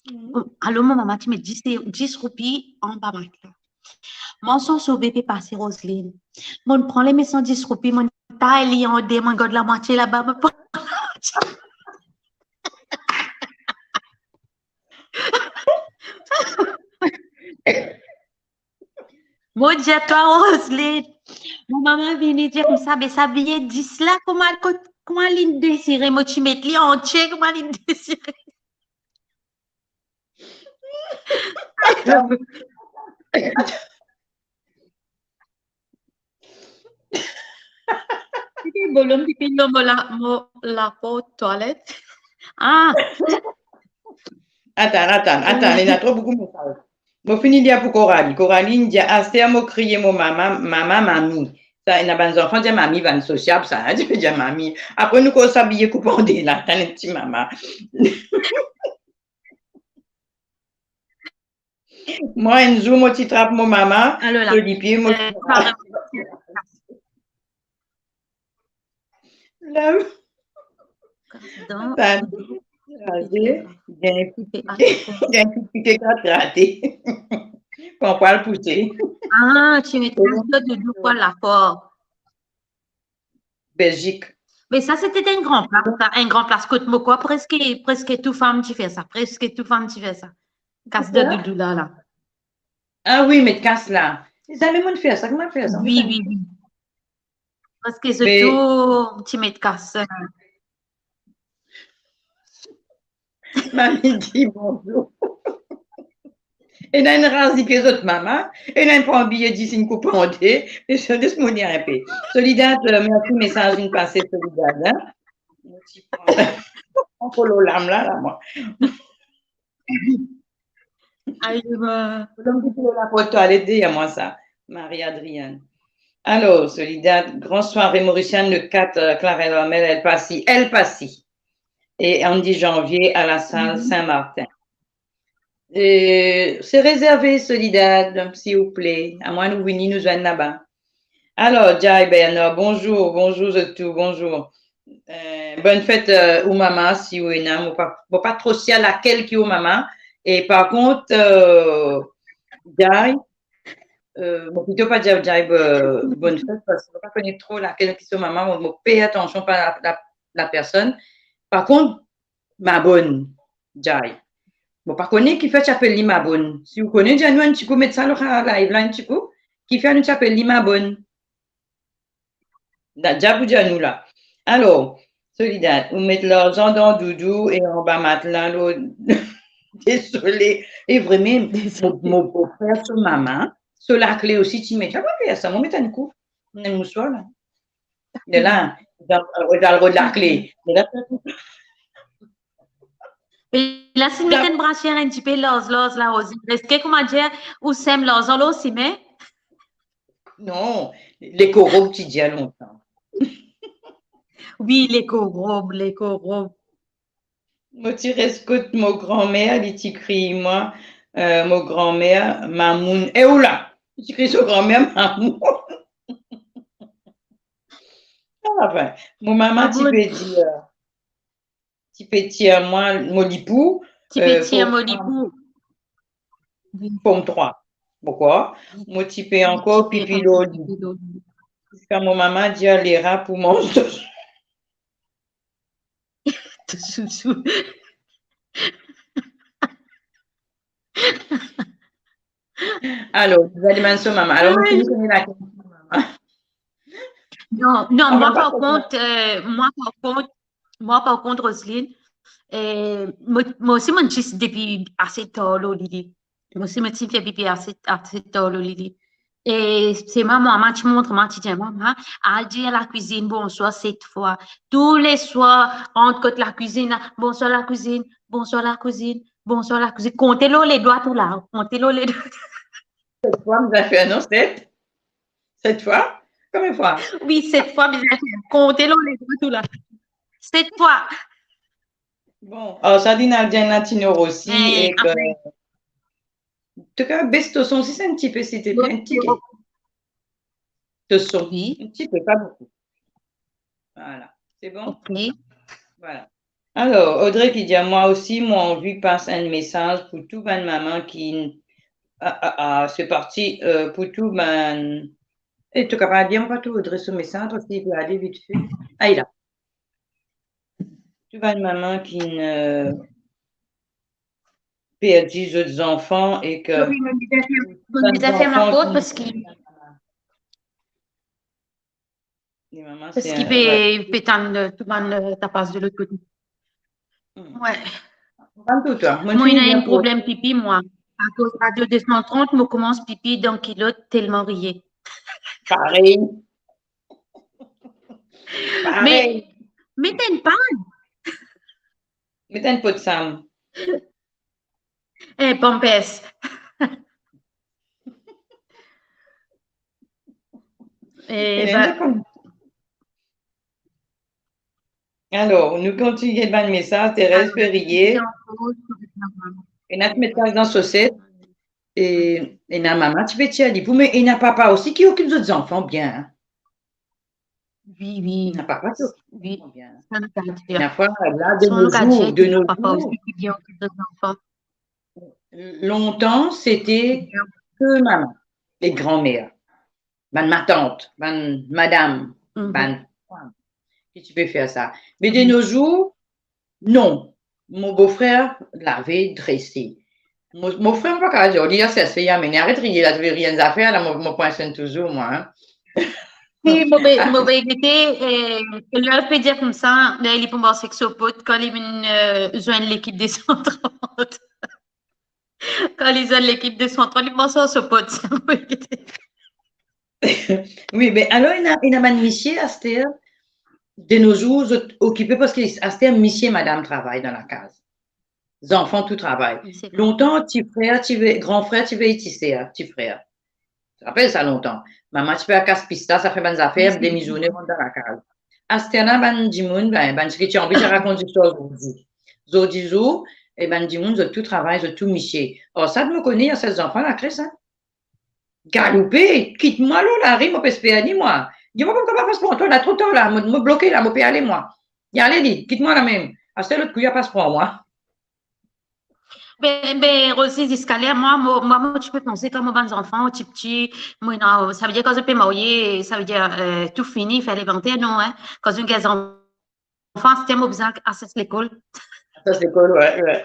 Mhm. Alor, mo mama ti met dis, dis roupi anba matla. Mwa, san sove pe pase, Roseline. Mo'nn pran le me san dis roupi, mo'nn tay li an de, mo'nn gard lamwatie laba, mo pran Mo dir twa, Roseline, mo mama vini dir koumsa, be sa biye dis la, kouma, kot, kouma li'nn desire, mo ti met li antie, kouma li'nn desire. Ti pe bolom, ti pe lor mo la, mo laport twalet. Ah! Atann, atann, atann, ena tro boukou mesaz. Mo fini lir pou Coralie. Coralie dir, aster mo kriye mo mama, mama, mami. Sa, ena bann zanfan dir mami, bann sosiab sa, hein, ti pe dir mami. Apre nou koz sa biye koup an de la, tann enn ti mama. Mwa, enn zour, mo ti trap mo mama, alor la, so lipie, mo, eh, ti trap. La, dan, atann, raze, gagn enn kout pike, gagn enn kout pike grat grate. Pran pwal pouse. Ah, ti met kas doudou pwal la for. Belzik. Me sa, se ti enn gran plas, sa, enn gran plas kot mo krwar preske, preske tou fam ti fer sa, preske tou fam ti fer sa. Kas doudou la, la. Ah wi, met kas la. Zame mo'nn fer sa, kouma fer sa? Wi, wi, wi. Preske zot tou ti met kas. Mami dir bonzour. Ena enn raz lipie zot mama, ena enn pran biye dis inn koup an de, me sa, les mo lir enpe. Soledad, euh, mersi, mesaz inn pase, Soledad, hein. Mo ti pran, pran kolo lam la, la, mwa. Ayo, euh. Lom ki ti lor laport twalet deryer mwa sa, Marie-Adrienne. Alors, Soledad, grande soirée mauricienne le quatre, euh, Clavel Armel, El Passy, El Passy. Et Andy Janvier à la salle Saint-Martin. Euh, c'est réservé, Soledad, s'il vous plaît. Amwin nou vini, nou zwenn laba. Alors, Jai Bernard, bonzour, bonzour zot tou, bonzour. Euh, bonne fête, euh, ou mama, si ou ena, mo pa, mo pa tro sir lakel ki ou mama. E par kont, euh, Jai, euh, mo plito pa dir Jai, euh, bonne fête, parski mo pa kone tro lakel ki so mama, mo, mo pey atansion par la, la, la personn. Par kont, Mabonn, Jai. Mo pa kone kifer ti apel li Mabonn. Si ou kone, dir nou enn ti kou, met sa lor live la enn ti kou. Kifer nou ti apel li Mabonn? Nadia pou dir nou la. Alor, Soledad, ou met larzan dan doudou e anba matla, lor, dezole. E vremem, mo, mo bofrer so mama, so lakle osi ti met. Sa pa fer sa, mo met enn kou, enn mouswar la. Lerla, dan, euh, dan rod lakle. Lerla, E la, si nou met enn brasier enn tipe larz, larz la, Rosi, eski kouma dir, ou sem larzan lor sime? Non, lekorob ti dir lontan. Wi, lekorob, lekorob. Mo ti res kot mo granmer, li ti kriy mwa, eh, mo granmer, mamoun. E oula! Li ti kriy so granmer, mamoun. Anfin, mo mama ti pe dir, ti pe tir mwa mo lipou, ti pe eh, tir mo lipou. Form trwa. Pourkwa? Mo ti pe ankor pipi lor li. Ziska mo mama dir lera pou manz to sousou. Alor, li ti demann so mama. Alor, mo fini kone lakestion mama. Non, non, mwa par kont, eh, mwa par kont, mwa par kont, Roseline, eh, mo, mo osi, mo zis depi ase tar lor lili. Mo osi, mo ti fer pipi ase, ase tar lor lili. E se mwa, mo mama ti mont mwa, ti dir mwa, "Mama, al dir lakwizinn bonswar set fwa. Touleswar, rant kot lakwizinn la, bonswar lakwizinn, bonswar lakwizinn, bonswar lakwizinn." Konte lor ledwa tou la, konte lor ledwa. Set fwa, bizin fer, non, set? Set fwa? Konbien fwa? Wi, set fwa, bizin fer. Konte lor ledwa tou la. Set fwa. Bon, alor sa, li ena enn latinor osi, e apre, antouka, bes to son zis enn tipe, silteple, enn tipe. To son, wi, enn tipe, pa boukou. Vwala, se bon? Ok. Vwala. Alor, Audrey ki dir, mwa osi, mo anvi pas enn mesaz pou tou bann mama ki, a, a, a, se parti, eh, pou tou bann, e to kapav lir mwa pa tou Audrey so mesaz, paski li pe ale vit fe. Ah, li la. Tou bann mama ki, eh, perdi zot zanfan e ki... Wi, mo bizin fer, mo bizin fer mo port paski, paski pe, pe tann, eh, tou bann, eh, tapaz de lot kote. Hmm. Wi. Mo ena enn problem pipi, mwa. Akoz Radio deux cent trente, mo koumans pipi dan kilot telman riye. Parey. Parey. Me, met enn pad. Met enn podsam. Eh, Pampers. Eh, eh ben, ben, dakor. Alor, nou kontigne bann mesaz. Terez Ferrier. Ena ti met kaz dan soset. E, ena mama ti pe tir lipou, me ena papa osi ki okip zot zanfan bien. Wi, wi. Ena papa ki okip zot zanfan bien. Sa nou kapav dir. Ena fwa, la, de nos jours, de nos jours, lontan, sete ke mama e granmer, bann matant, bann madam, bann fam ki ti pe fer sa. Me de nos jours, non. Mo bofrer lave, drese. Mo, mo frer, mo pa kapav dir li, a, sese, a, me aret riye la, to pe riye enn zafer la, mo, mo pwins enn touzour, mwa, hein. Si, mo pe, mo pe gete, eh, ler pe dir koumsa, ler li pou mars ek so pot, kan li vinn, eh, zwenn lekip de san trant. Kan li zwenn lekip de san trant, li mars ar so pot, sa mo pe gete. Wi, me alor, ena, ena bann misie aster, de nos jours, zot okipe, paski aster, misie, madam travay dan lakaz. Zanfan tou travay. Wi, se vre. Lontan, ti frer ti vey, gran frer ti vey ti ser, ti frer. Rapel sa lontan. Mama ti pe al kas pistas, al fer bann zafer, wi, demi zourne rant dan lakaz. Aster la, bann dimoun, ben, bann seki ti anvi ti rakont zistwar zordi. Zordi zour, e bann dimoun, zot tou travay, zot tou misie. Or, sa, mo kone, ena sel zanfan lakres, hein. Galoupe, kit mwa lor lari, mo pe esper li, mwa. Dir mwa, mo pa kapav pas pran twa la, tro tar la, mo, mo bloke la, mo pe ale, mwa. Li ale li, kit mwa la mem. Aster lot kou, li a pas pran mwa. Be, be, Rosi, ziska ler, mwa, mo, mwa, mo ti pe panse kan mo bann zanfan ti piti, mo, non, savedir kan zot pe marye, savedir, eh, tou fini, fer levanter, non, hein. Kan zot gagn zanfan, aster mo bizin ases lekol. Ases lekol, wi, wi.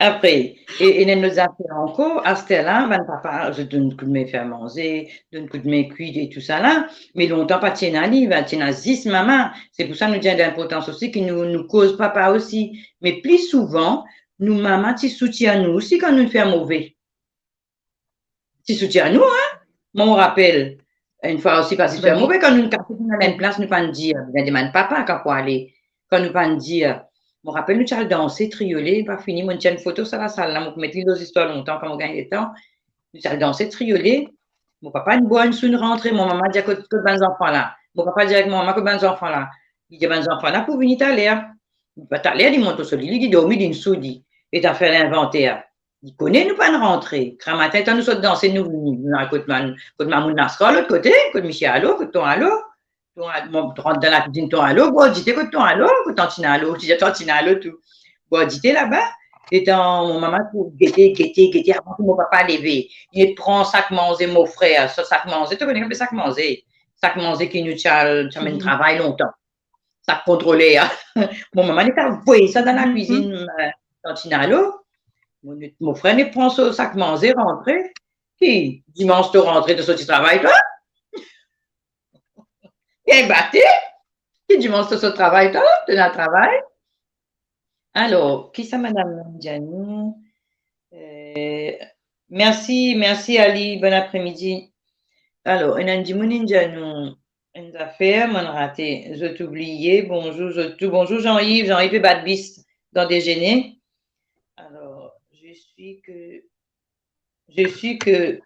Apre, e, e enn lot zafer ankor, aster la, bann papa, zot donn koudme fer manze, donn koudme kwi e tousala, me lontan pa ti ena li, ben, ti ena zis mama. Se pou sa nou dir linportans osi ki nou, nou koz papa osi. Me pli souvan, nou mama ti soutir nou osi kan nou fer move. Ti soutir nou, hein. Mwa, mo rapel, enn fwa osi, pa ti fer move, kan nou kase pou al enn plas, nou pa'nn dir, bizin demann papa kan pou ale, kan nou pa'nn dir, Mo rapel nou ti al danse triole, pa fini, mo ti enn foto sa lasal la, mo pou met li lor zistwar lontan kan mo gagn letan. Nou ti al danse triole, mo papa inn bwar enn sou, inn rantre, mo mama dir, kot, kot bann zanfan la? Mo papa dir avek mo mama, kot bann zanfan la? Li dir, bann zanfan la pou vini taler. Taler li mont so lili, li dormi, li inn sou li. E zafer linvanter. Li kone nou pa'nn rantre. Gramatin, letan nou sot danse, nou, nou, nou al kot bann, kot mamoun Naskar, lot kote, kot misie Alo, kot ton Alo. Ton Alo, mo rant dan lakwizinn, ton Alo, bwar dite, kot ton Alo, kot tantin Alo, ti dir tantin Alo tou. Bwar dite laba, letan mo mama pou gete, gete, gete, avan ki mo papa leve. Li pran sak manze mo frer, sa sak manze, to kone ki apel sak manze? Sak manze ki nou ti al, ti al amenn travay lontan. Sak kontroler. Mo mama, li inn avoy sa dan lakwizinn, eh, tantin Alo. Mo, mo frer, li pran so sak manze, rantre. Ki dimans to rantre, to sorti travay, twa? Bien bate. Ki dimans to sorti travay, twa? To ena travay. Alor, kisa madam la inn dir nou? Eh, mersi, mersi Ali, bon apremidi. Alor, ena dimoun inn dir nou enn zafer, mo'nn rate, zot oubliye, bonzour zot tou. Bonzour Jean-Yves, Jean-Yves pe bat bis dan dezene. Alors, je suis que, je suis que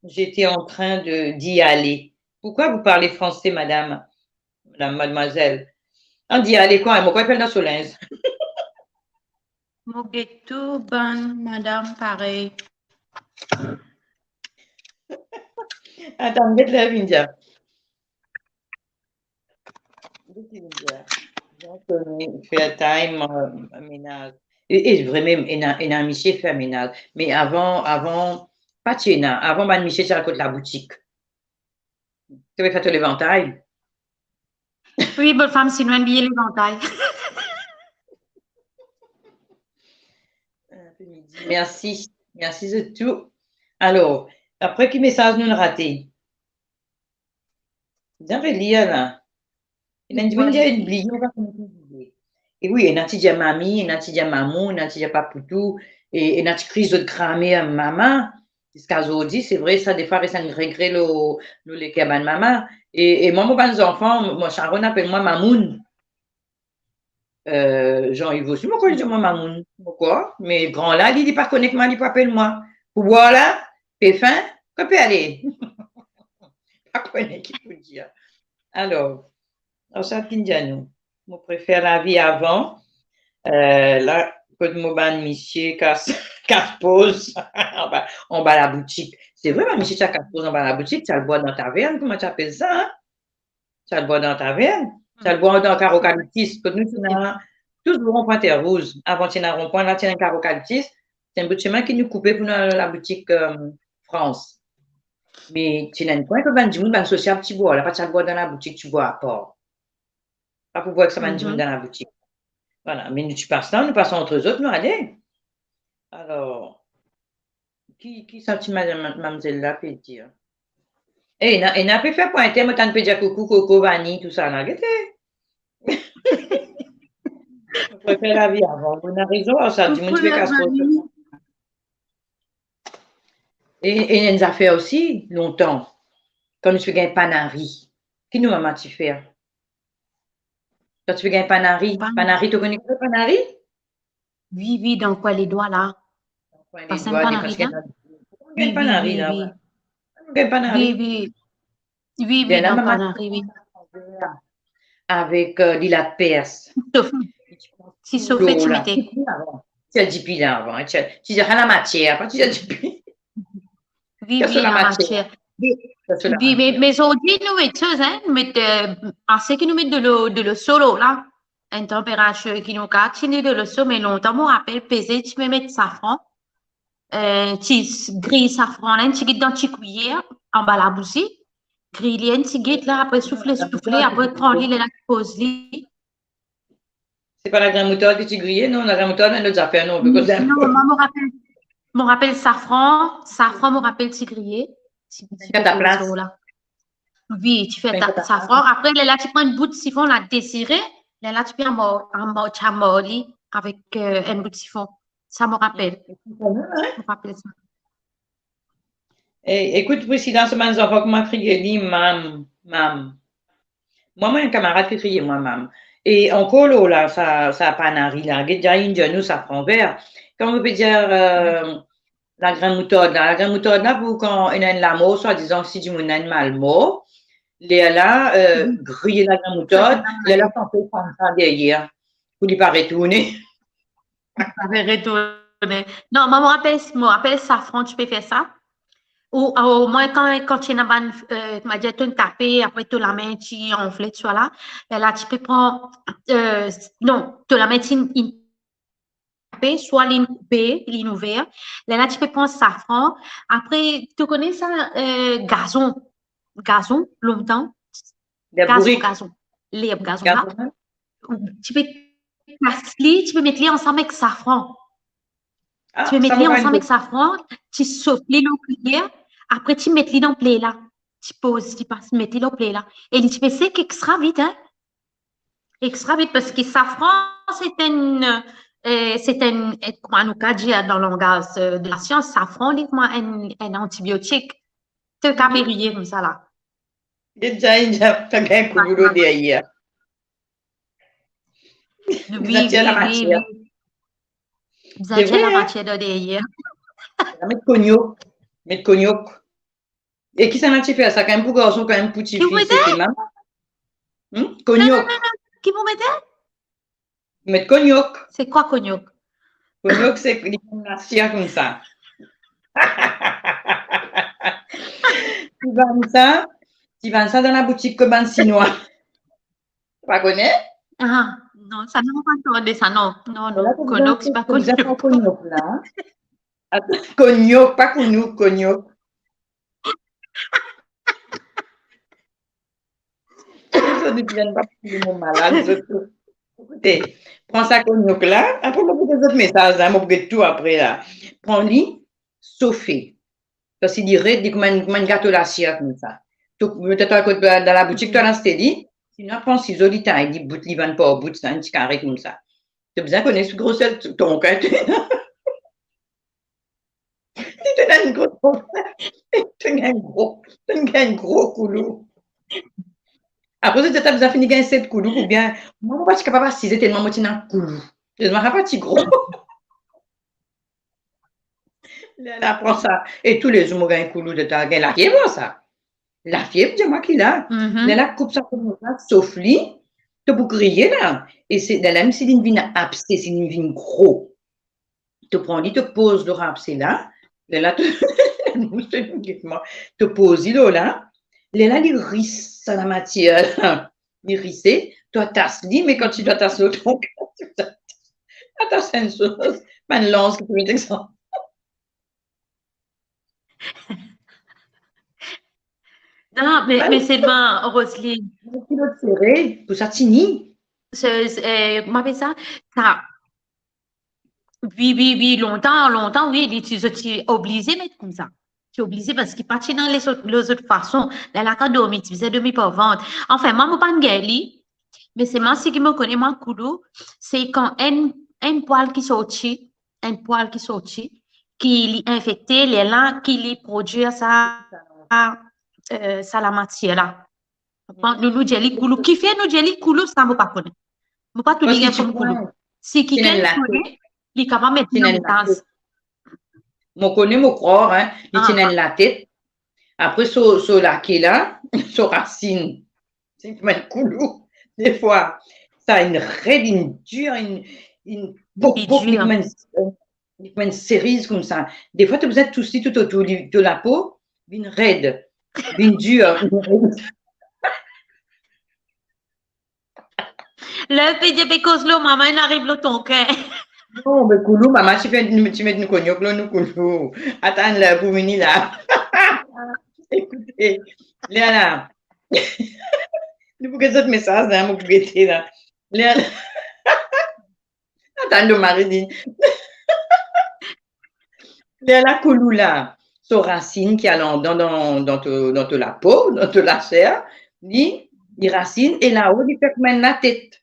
j'étais en train de, d'y aller. Pourquoi vous parlez français, madame, madame, mademoiselle? Ah, d'y aller quoi? Mo krwar li pe al dan so linz. Mo get tou bann madam parey. Atann, get la, Vindia. Donk, euh, fer time, euh, menaz. E, e vremem, ena, ena misie fer menaz. Me avan, avan, pa ti ena, avan bann misie ti al kot laboutik. To pe fer to levantay. Wi, bann fam sinwin bien levantay. Mersi, mersi zot tou. Alor, apre ki mesaz nou'nn rate? Bien relir la. Ena dimoun dir, oubliye, mo pa kone ki dir. E wi, ena ti dir mami, ena ti dir mamou, ena ti dir papoutou, e ena ti kriy zot gramer mama. Ziska zordi, se vre, sa defwa res enn regre lor, lor leker bann mama. E, e mwa, mo bann zanfan, mo, Sharon apel mwa mamoun. Euh, Jean-Yves osi, mo krwar li dir mwa mamoun, mo krwar, me gran la, li, li pa kone kouma li pou apel mwa. Pou bwar la, pe fin, kot pe ale? Pa kone ki pou dir. Alor, ar sa ki dir nou, mo prefer lavi avan. Euh, la, kot mo bann misie kas, kas poz anba, anba laboutik. Se vre, bann misie ti al kas poz anba laboutik, ti al bwar dan tavern, kouma ti apel sa, hein? Ti al bwar dan tavern, ti al bwar dan karo kaliptis, kot nou ti ena touzour ronpwin Terre Rouge. Avan ti ena ronpwin la, ti ena karo kaliptis, ti enn bout sime ki nou koupe pou nou al laboutik, euh, Frans. Me ti ena enn kwin kot bann dimoun, bann sosiab ti bwar, la pa ti al bwar dan laboutik, ti bwar apar. Pa pou bwar ek sa bann dimoun dan laboutik. Vwala, me nou ti pas la, nou pas ant zot, nou ale. Alor, ki, ki sa ti madam, mamzel la pe dir? Eh, ena, ena pe fer pwinte, mo tann pe dir koukou, koko, vani, tousala, gete. Prefer lavi avan. Ou ena rezon, ar sa, dimoun ti pe kas poz. E, e enn zafer osi, lontan, kan nou ti pe gagn panari, ki nou mama ti fer? Kan ti pe gagn panari, panari, to kone ki panari? Wi, wi, dan kwin ledwa la. Dan kwin ledwa, panari la. Gagn panari la, wi. Gagn panari. Wi, wi. Wi, wi, dan panari, wi. Avek, euh, lila pers. Ti sofe, ti mete. Ti al dipi la avan, ti al, ti dir, ah, lamatier, pa ti al dipi. Wi, wi, lamatier. Wi, me, me zordi nou met soz, hein, nou met, euh, ase ki nou met delo, delo so lor la. Enn tanperatir ki nou kapav tini delo so, me lontan, mo rapel, peze ti pe met safran, euh, ti s-, griy safran la, enn tigit dan ti kwiyer, anba labousi, griy li enn tigit la, apre soufle, soufle, apre pran li, lerla poz li. Se pa lagrin moutard ki ti griye, non, lagrin moutard, enn lot zafer, non, non, mwa, mo rapel, mo rapel safran, safran, mo rapel ti griye, ti, ti kataplas. Wi, ti fer ta-, safran. Apre, lerla ti pran enn bout sifon, la desire, lerla ti pe amor, amor, ti amor li avek, euh, enn bout sifon. Sa mo rapel. Mo rapel sa. Eh, ekout, Priscilla, sa bann zanfan kouma kriye li, mam, mam. Mwa, mo ena kamarad ki kriye mwa, mam. E ankor lor la, sa, sa panari la, get, dir enn dir nou safran ver. Kouma nou pe dir, euh, lagrin moutard la. Lagrin moutard la, pou kan ena enn lamor, swadizan, si dimoun ena enn mal mor, lerla, euh, griye lagrin moutard, lerla santi fann sa deryer, pou li pa retourne. Li pa retourne. Non, mama, mo rapel, mo rapel safran, ti pe fer sa. Ou, ou mwa, kan, kan ti ena bann, euh, kouma dir, to tape, apre to lame ti anfle, ti swa la, lerla ti pe pran, euh, non, to lame ti, inn tape, swa linn koupe, linn ouver, lerla ti pe pran safran, apre, to kone sa, euh, gazon, gazon, lontan, lerb gazon, bourik. Gazon, lerb gazon la, gazon, hein? Ti pe kas li, ti pe met li ansam ek safran. Ah, ti pe met li ansam ek safran, ti sof li lor kriyer, apre ti met li dan pla la. Ti poz, ti pas, met li lor pla la. E li ti pe sek extra vit, hein. Extra vit, parski safran, se enn, euh, se enn, eh, kouma nou ka dir dan langaz, euh, de la sians, safran, li kouma enn, enn antibiotik. To ka pe riye koumsa la. Li deza, li deza, to gagn koulou lor deryer. Wi, wi, wi, wi. Bizin tir lamatier lor deryer. Met konyok. Met konyok. E kisannla ti fer sa? Kanmem pou garson, kanmem pou tifi, se mem. Hmm? Konyok. Non, non, non, non. Ki pou mete? Met konyok. Se kwa konyok? Konyok, se li konn lasir koumsa. Ti vann sa, ti vann sa dan laboutik kot bann Sinwa. Pa kone? Ah, non, sa non, pa tande sa, non. Non, non, konyok, se pa konyok. Konyok la. Atann, konyok, pa kounou, konyok. Zot, nou vinn pa pou mo malad, zot tou. Ekoute, pran sa konyok la, apre mo pou get zot mesaz la, mo pou get tou apre la. Pran li, sofe. Parski li red, li kouma enn, kouma enn gato lasir koumsa. To, to, to, dan laboutik, to al aste li, sinon pran sizo, li tay li bout, li vann par bout, sa, enn ti kare koumsa. To bizin kone grosir tonk, hein. Si to ena enn gro tonk, to gagn gro, to gagn gro koulou. Apre, to bizin fini gagn set koulou, oubien, mwa, mo pa ti kapav asize telman mo ti ena koulou. Telman sa pa ti gro. Lerla pran sa, e toulezour mo gagn koulou, to gagn lafiev ar sa. Lafiev, dir mwa ki la. Mhm. Lerla koup sa koulou la, sof li, to pou griye la. E se, lerla mem si linn vinn abse, si linn vinn gro, to pran li, to poz lor abse la. Lerla to, to poz li lor la. Lerla li ris sa lamatier la. Li rise, to atas li, me kan ti to atas lor tonk, atas enn soz, bann lans ki to met ansanm. Non, me, me selman, Roseline, ki lot sere, pou sa tini. Se, se, eh, kouma apel sa? Sa. Wi, wi, wi, lontan, lontan, wi, li ti, zot ti oblize met koumsa. Ti oblize, parski pa ti ena lezot, lezot fason. Lerla kan dormi, ti bizin dormi par vant. Anfin, mwa, mo pa'nn gagn li, me selman seki mo kone, mwa, koulou, se kan enn, enn pwal ki sorti, enn pwal ki sorti, ki li infekte, lerla ki li prodwir sa, eh, sa lamatier la. Bon, nou, nou dir li koulou. Kifer nou dir li koulou, sa mo pa kone. Mo pa touzour gagn koulou. Si kikenn kone, li kapav met li dan mesaz. Mo kone, mo krwar, hein, li ti ena enn latet. Apre so, so lake la, so rasinn. Se kouma enn koulou. Defwa, sa inn red, inn dir, inn, inn bok, bok, li kouma enn, li kouma enn seriz koumsa. Defwa, to bizin tous li toutotour, li, to lapo vinn red, vinn dir. Ler pe dir pe koz lor mama, inn ariv lor tonk. Non, me koulou, mama ti fer, ti met nou konyok lor nou koulou. Atann, ler pou vini la. Ekoute, lerla. Nou pou get zot mesaz la, mo pou gete la. Lerla. Atann, to mari li. Lerla koulou la, so rasinn ki al andan dan, dan to, dan to lapo, dan to laser, li, li rasinn, e lao li fer kouma enn latet.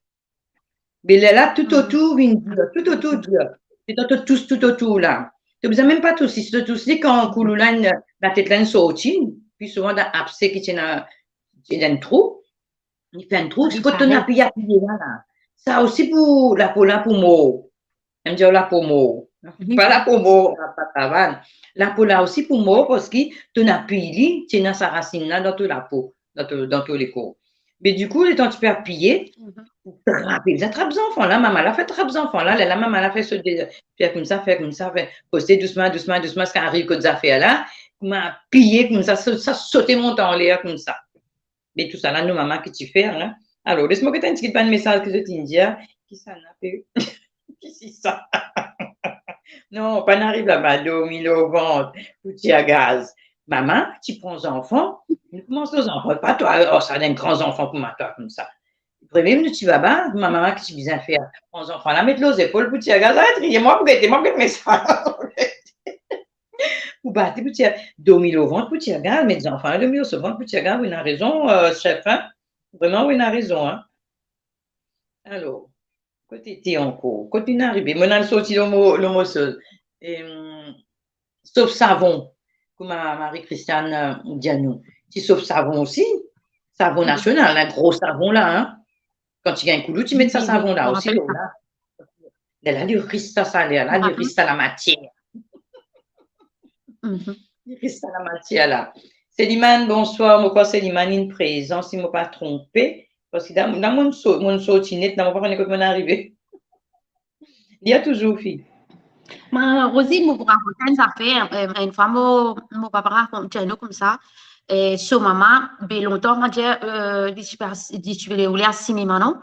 Me lerla toutotour vinn dir, toutotour dir. Letan to tous toutotour la. To bizin mem pa tous li, si to tous li, kan koulou la, latet la inn sorti, pli souvan dan abse ki ti ena, ti ena enn trou, li fer enn trou, se kot to inn apiye, apiye la, la. Sa osi pou lapo la pou mor. Enn dir lapo mor. Pa lapo mor, pa, pa, pa, lapo la osi pou mor, parski to'nn apiy li, ti ena sa rasinn la dan to lapo, dan to, dan to lekor. Me dikou, letan ti pe apiye, pou trape, bizin trap zanfan la, mama la fer trap zanfan la, lerla mama la fer sot de, fer koumsa, fer koumsa, fer, koze dousman, dousman, dousman, ziska ariv kot zafer la, kouma apiye koumsa, so-, sa sote mont anler koumsa. Me tousala, nou mama ki ti fer la. Alor, les mo get enn tigit bann mesaz ki zot inn dir, kisannla pe, kisisa? Non, pa'nn ariv laba, dormi lor vant pou tir gaz. Mama ti pran zanfan, nou koumans lor zanfan, pa twa, oh, sa enn gran zanfan kouma twa koumsa. Vremem nou ti laba, mama ki ti bizin fer, pran zanfan la, met lor zepol pou tir gaz, aret riye, mwa pou gete, mwa pou get mesaz. Pou bat li pou tir, dormi lor vant pou tir gaz, met zanfan la dormi lor so vant pou tir gaz, ou ena rezon, euh, chef, hein? Vreman, ou ena rezon, hein? Alor, kot ti ankor? Kot nou arive? Mo'nn al sorti lor mo, lor mo soz. Em, sof savon, kouma Marie-Christiane, euh, dir nou. Ti sof savon osi, savon nasional, la, gro savon la, hein. Kan ti gagn koulou, ti met sa savon la osi, lor la. Lerla li ris sa, sa, lerla li ris sa lamatier. Li ris sa lamatier la. Selimane, bonswar. Mo krwar Selimane inn prezan, si mo pa tronpe. Parski la, la, mo'nn so-, mo'nn sorti net, la, mo pa kone kot mo'nn arive. Li la touzour, fi. Mwa, Rosie, mo pou rakont enn zafer, eh, enn fwa mo, mo papa rakont, dir nou koumsa, eh, so mama, be lontan, mwa dir, eh, li ti pe, li ti pe oule al sinema, non?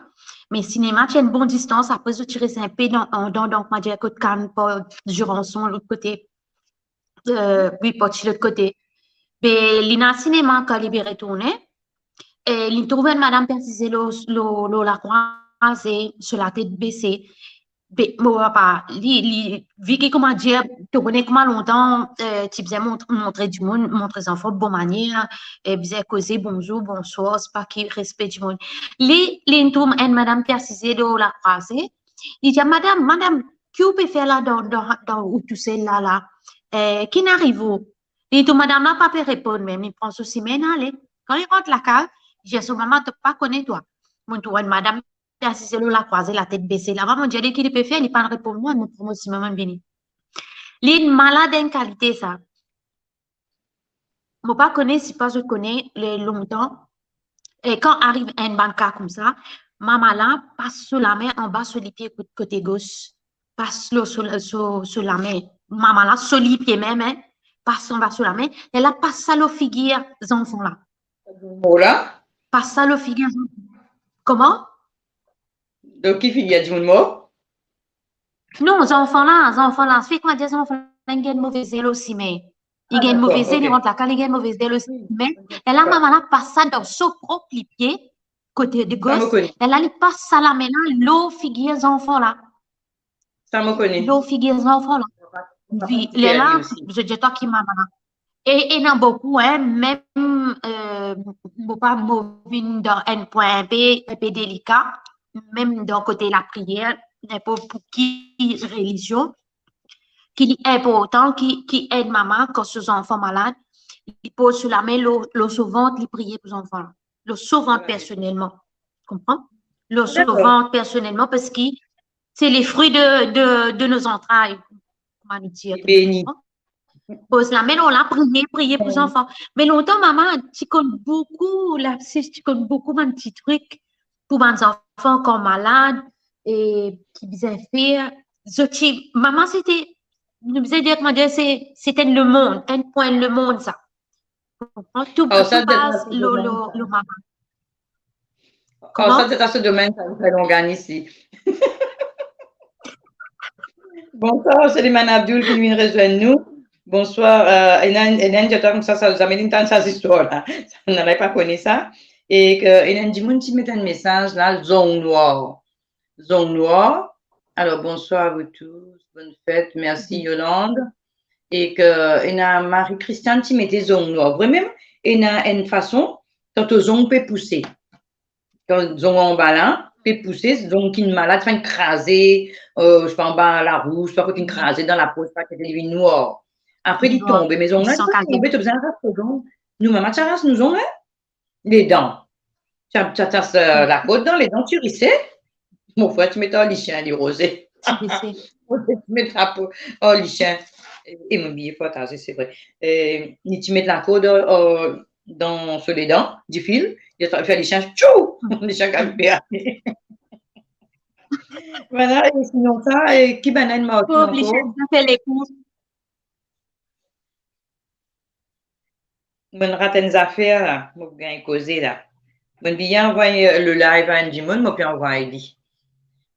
Me sinema ti enn bon distans, apre zot ti res inpe dan, andan, donk, mwa dir, kot Cannes, Port Jurançon, lot kote. Eh, wi, parti lot kote. Be, li ena sinema, kan li pe retourne, eh, li trouv enn madam pe asize lor, lor, lor lakrwaze, so latet bese. Be, mo papa, li, li, vi ki kouma dir, to kone kouma lontan, eh, ti bizin mont-, montre dimoun, montre zanfan bon manier, eh, bizin koze bonzour, bonswar, sipa ki, respe dimoun. Li, li trouv enn madam pe asize lor lakrwaze. Li dir, "Madam, madam, ki ou pe fer la dan, dan, dan ou tousel la, la? Eh, ki'nn ariv ou?" Li trouv madam la pa pe reponn mem, li pran so sime, li ale. Kan li rant lakaz, li dir so mama, "To pa kone twa. Mo'nn trouv enn madam pe asize lor lakrwaze, latet bese. Laba mo'nn dir li ki li pe fer, li pa'nn reponn mwa, mo pran mo sime, mo'nn vini." Li malad enn kalite sa. Mo pa kone sipa zot kone, le, lontan, e kan ariv enn bann ka koumsa, mama la pas so lame anba so lipie kot-, kote gos, pas lor so, so, so lame. Mama la so lipie mem, hein, pas anba so lame, e la pas sa lor figir zanfan la. Mo la? Pas sa lor figir zanfan. Koman? Donk, ki figir dimoun mor? Non, zanfan la, zanfan la, se kouma dir zanfan la, li gagn move zel osi, me li gagn move zel, li rant lakaz, li gagn move zel osi, me lerla mama la pas sa dan so prop lipie, kote de gos, lerla li pas sa lame la lor figir zanfan la. Sa mo kone. Lor figir zanfan la. Wi, lerla, zot dir twa ki mama la. E, e ena boukou, hein, mem, euh, mo pa, mo vinn dan enn pwin inpe, inpe delika, mem dan kote lapriyer, ninport pou ki relizion, ki li inportan, ki, ki ed mama kan so zanfan malad, li poz so lame lor, lor so vant, li priye pou zanfan la. Lor so vant personelman. Konpran? Lor so vant personelman, parski se le fri de, de, de nos entrailles, kouma nou dir. Beni. Poz lame lor la, priye, priye pou zanfan. Me lontan, mama ti konn boukou lapsis, ti konn boukou bann ti trik pou bann zanfan kan malad e ki bizin fer. Zot ti, mama, se te, nou bizin dir, kouma dir, se, se te enn lemond, enn pwin lemond sa. Konpran? Tou, tou pas lor, lor, lor mama. Koman? Sa, se dan so domenn, sa, nou fer longan isi. Bonswar, Selimane Abdoul ki vinn rezwenn nou. Bonswar, euh, ena, ena enn dimoun koumsa, sa, zame linn tann sa zistwar la. Sa, nou pa kone sa. E ke ena enn dimoun ti met enn mesaz la, Zong Nwar. Zong Nwar. Alors, bonsoir à vous tous, bonne fête, merci Yolande. E ke ena Marie-Christiane ti mete zong nwar. Vremem, ena enn fason, kan to zong pe pouse. Kan zong anba la, pe pouse, zong ki'nn malad, swa inn kraze, euh, swa anba larou, swa kot inn kraze dan lapos, swa kot li vinn nwar. Apre li tonbe, me zong la, li tonbe, to bizin aras to zong. Nou mama ti aras nou zong, hein? Ledan. Ti a, ti a, ti a, euh, lakot dan ledan, ti rise. mo frer ti met ar lisien, li roze. Ti bese. Mo ti met lapo ar lisien. E mo bliye partaze, se vre. E li ti met lakord ar, ar, dan so ledan, difil, li fer lisien, tchou! Lisien gagn pe ale. Vwala, e sinonsa, e ki bann marke ankor? Oblige fer lekou. Mo'nn rat enn zafer la, mo pou gagn koze la. Mo'nn bien anvway, eh, le live a enn dimoun, mo pe anvway li.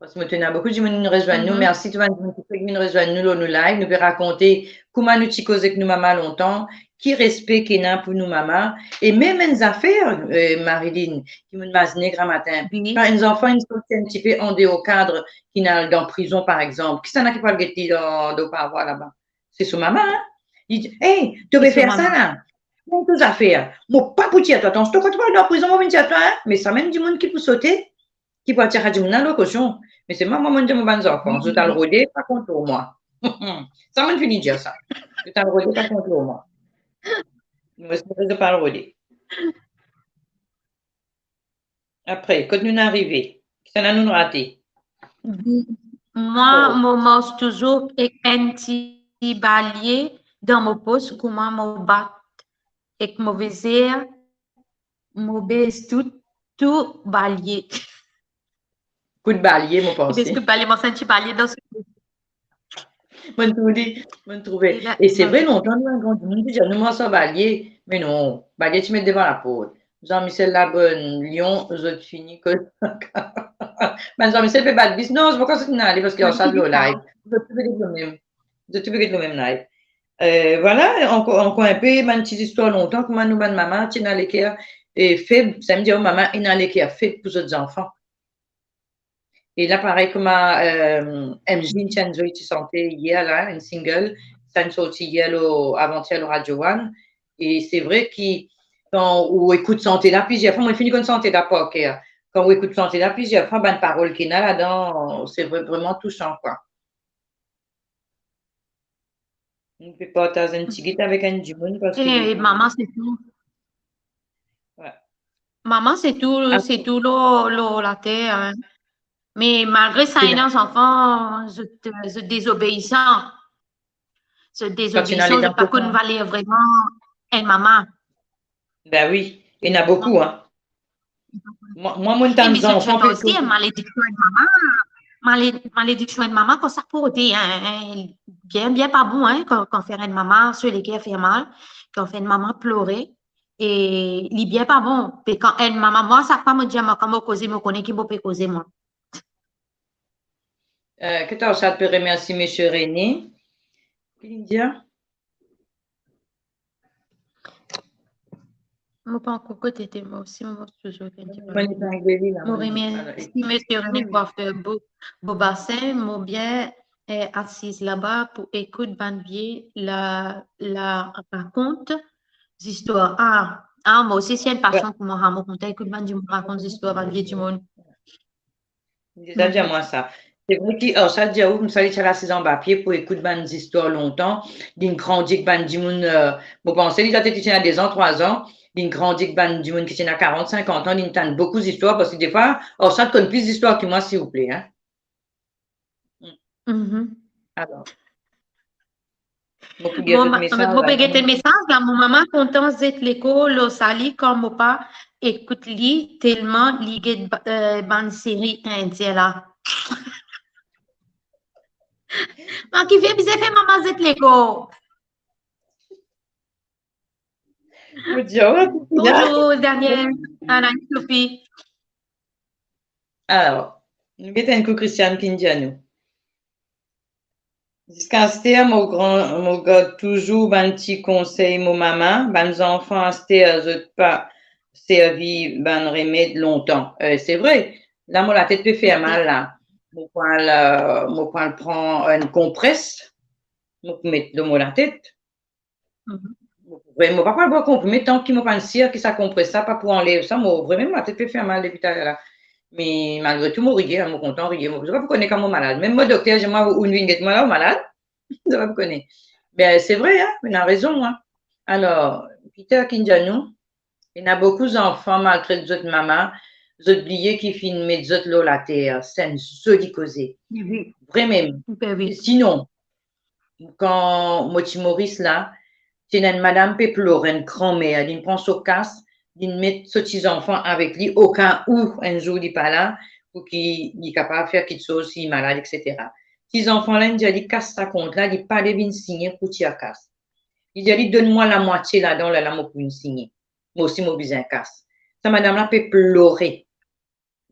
Parski mo trouv ena boukou dimoun vinn rezwenn nou. Mhm. Mersi tou bann dimoun ki fek vinn rezwenn nou lor nou live. Nou pe rakonte kouma nou ti koz ek nou mama lontan, ki respe ki ena pou nou mama, e mem enn zafer, eh, Marilyn, ki mo'nn mazine gramatin. Wi. Kan enn zanfan inn sorti enn tipe andeor kad, ki'nn al dan prizon, par exanp, kisannla ki pou al get li dan, dan parwa laba? Se so mama, hein? Li dir, "Hey, to pe fer sa la? Pran to zafer. Mo pa pou tir twa, atann, to, kan to pou al dan prizon, mo vinn tir twa, hein?" Me samem dimoun ki pou sote, ki pou al tir sa dimoun la lor kosion. Me se mwa, mwa, mo'nn dir mo bann zanfan, zot al rode, pa kont lor mwa. Sa mo'nn fini dir sa. Zot al rode, pa kont lor mwa. Mo espere zot pa al rode. Apre, kot nou'nn arive? Kisannla nou'nn rate? Mwa, mo mars touzour ek enn ti balie dan mo pos, kouma mo bat ek mo vezer, mo bez tou, tou balie. Kout balie, mo panse. Bez kout balie, mo santi balie dan so Mo'nn trouve, mo'nn trouve. E se vre, lontan, nou, enn gran dimoun ti dir nou, mars ar balie. Me non, balie ti met devan laport. Jean-Michel Labonne, Lyon, zot fini kot. Bann Jean-Michel pe bat bis. Non, zot pa kapav sorti ale parski Arsad lor live. Zot tou pe get lor mem. Zot tou pe get lor mem live. Eh, vwala, ankor, ankor enpe, bann ti zistwar lontan, kouma nou bann mama ti ena leker, eh, feb, sa vedir mama ena leker feb pou zot zanfan. E la, parey kouma, eh, M J ti enjoy ti sante yer la, enn single, sa inn sorti yer lor, avantier lor Radio One. E se vre ki kan ou ekout sante la plizier fwa, mo fini konn sante la par ker. Kan ou ekout sante la plizier fwa, bann parol ki ena ladan, se vre, vreman tousan, kwa. Nou pe partaz enn tigit avek enn dimoun parski... E, e mama, se tou. Wi. Mama, se tou, se tou lor, lor later, hein. Me malgre sa, ena zanfan, zot, zot dezobeisan. Zot dezobeisan, zot pa konn valer vreman enn mama. Ben wi, ena boukou, hein. Mwa, mwa, mo'nn tann zanfan osi, malediksion enn mama, male-, malediksion enn mama, kan sa porte, hein, hein, bien, bien pa bon, hein, kan, kan fer enn mama so leker fer mal, kan fer enn mama plore, e li bien pa bon. Pe kan enn mama, mwa, sak fwa mo dir, mwa, kan mo koze, mo kone ki mo pe koze, mwa. Eh, ki ta sa pe remersi Misie René? Ki li dir? Mo pa ankor kot ete, mo osi, mo touzour ete. Mo remersi Misie René pou fer bo, bo basin, mo bien, eh, asiz laba pou ekout bann vie la, la rakont zistwar. Ah, ah, mo osi, se enn pasion pou mwa, ah, mo kontan ekout bann dimoun rakont zistwar, bann vie dimoun. Li deza dir mwa sa. Se vre ki, oh, sa dir ou, koumsa li ti al asiz anba pie pou ekout bann zistwar lontan, li'nn grandi ek bann dimoun, eh, mo panse li ti ena dezan, trwazan, li'nn grandi ek bann dimoun ki ti ena karant, sinkant an, li'nn tann boukou zistwar, parski defwa, oh, sa konn plis zistwar ki mwa, silvouple, hein. Mhm. Alor. Mo pou lir zot mesaz la. Mo pe get mesaz la, mo mama kontan zet lekor lor sali kan mo pa ekout li, telman li get ba-, eh, bann seri indien la. Mwa ki fer bizin fer mama zet lekor. Mo dir, oh, bonzour, Daniel, Anaïs, Sophie. Alor, nou get enn kou Christiane ki'nn dir nou. Ziska aster, mo gran, mo gard touzour bann ti konsey mo mama, bann zanfan aster, zot pa servi bann remed lontan. Eh, se vre, la mo latet pe fer mal la. Mo pou al, eh, mo pou al pran enn konpres, mo pou met lor mo latet. Mhm. Mo pa pou al bwar konprime tan ki mo pa'nn sir ki sa konpres la pa pou anlev sa, mo vremem mo latet pe fer mal depi taler la. Me malgre tou, mo riye, mo kontan riye. Mo, zot pa pou kone kan mo malad. Mem mo dokter, zot vinn get mwa la, mo malad. Zot pa pou kone. Be, se vre, hein, ena rezon, hein. Alor, Peter ki'nn dir nou, ena boukou zanfan maltret zot mama, zot bliye ki finn met zot lor later. Se enn zoli koze. Vremem. Sinon, kan mo ti Moris la, ti ena enn madam pe plore, enn granmer, linn pran so kas, linn met so ti zanfan avek li, oka ou enn zour li pa la, pou ki li kapav fer kiksoz si li malad, etsetera. Ti zanfan la, linn dir li kas sa kont la, li pa le vinn signe pou tir kas. Li dir li, donn mwa lamwatie ladan, lerla mo pou vinn signe. Mo osi mo bizin kas. Sa madam la pe plore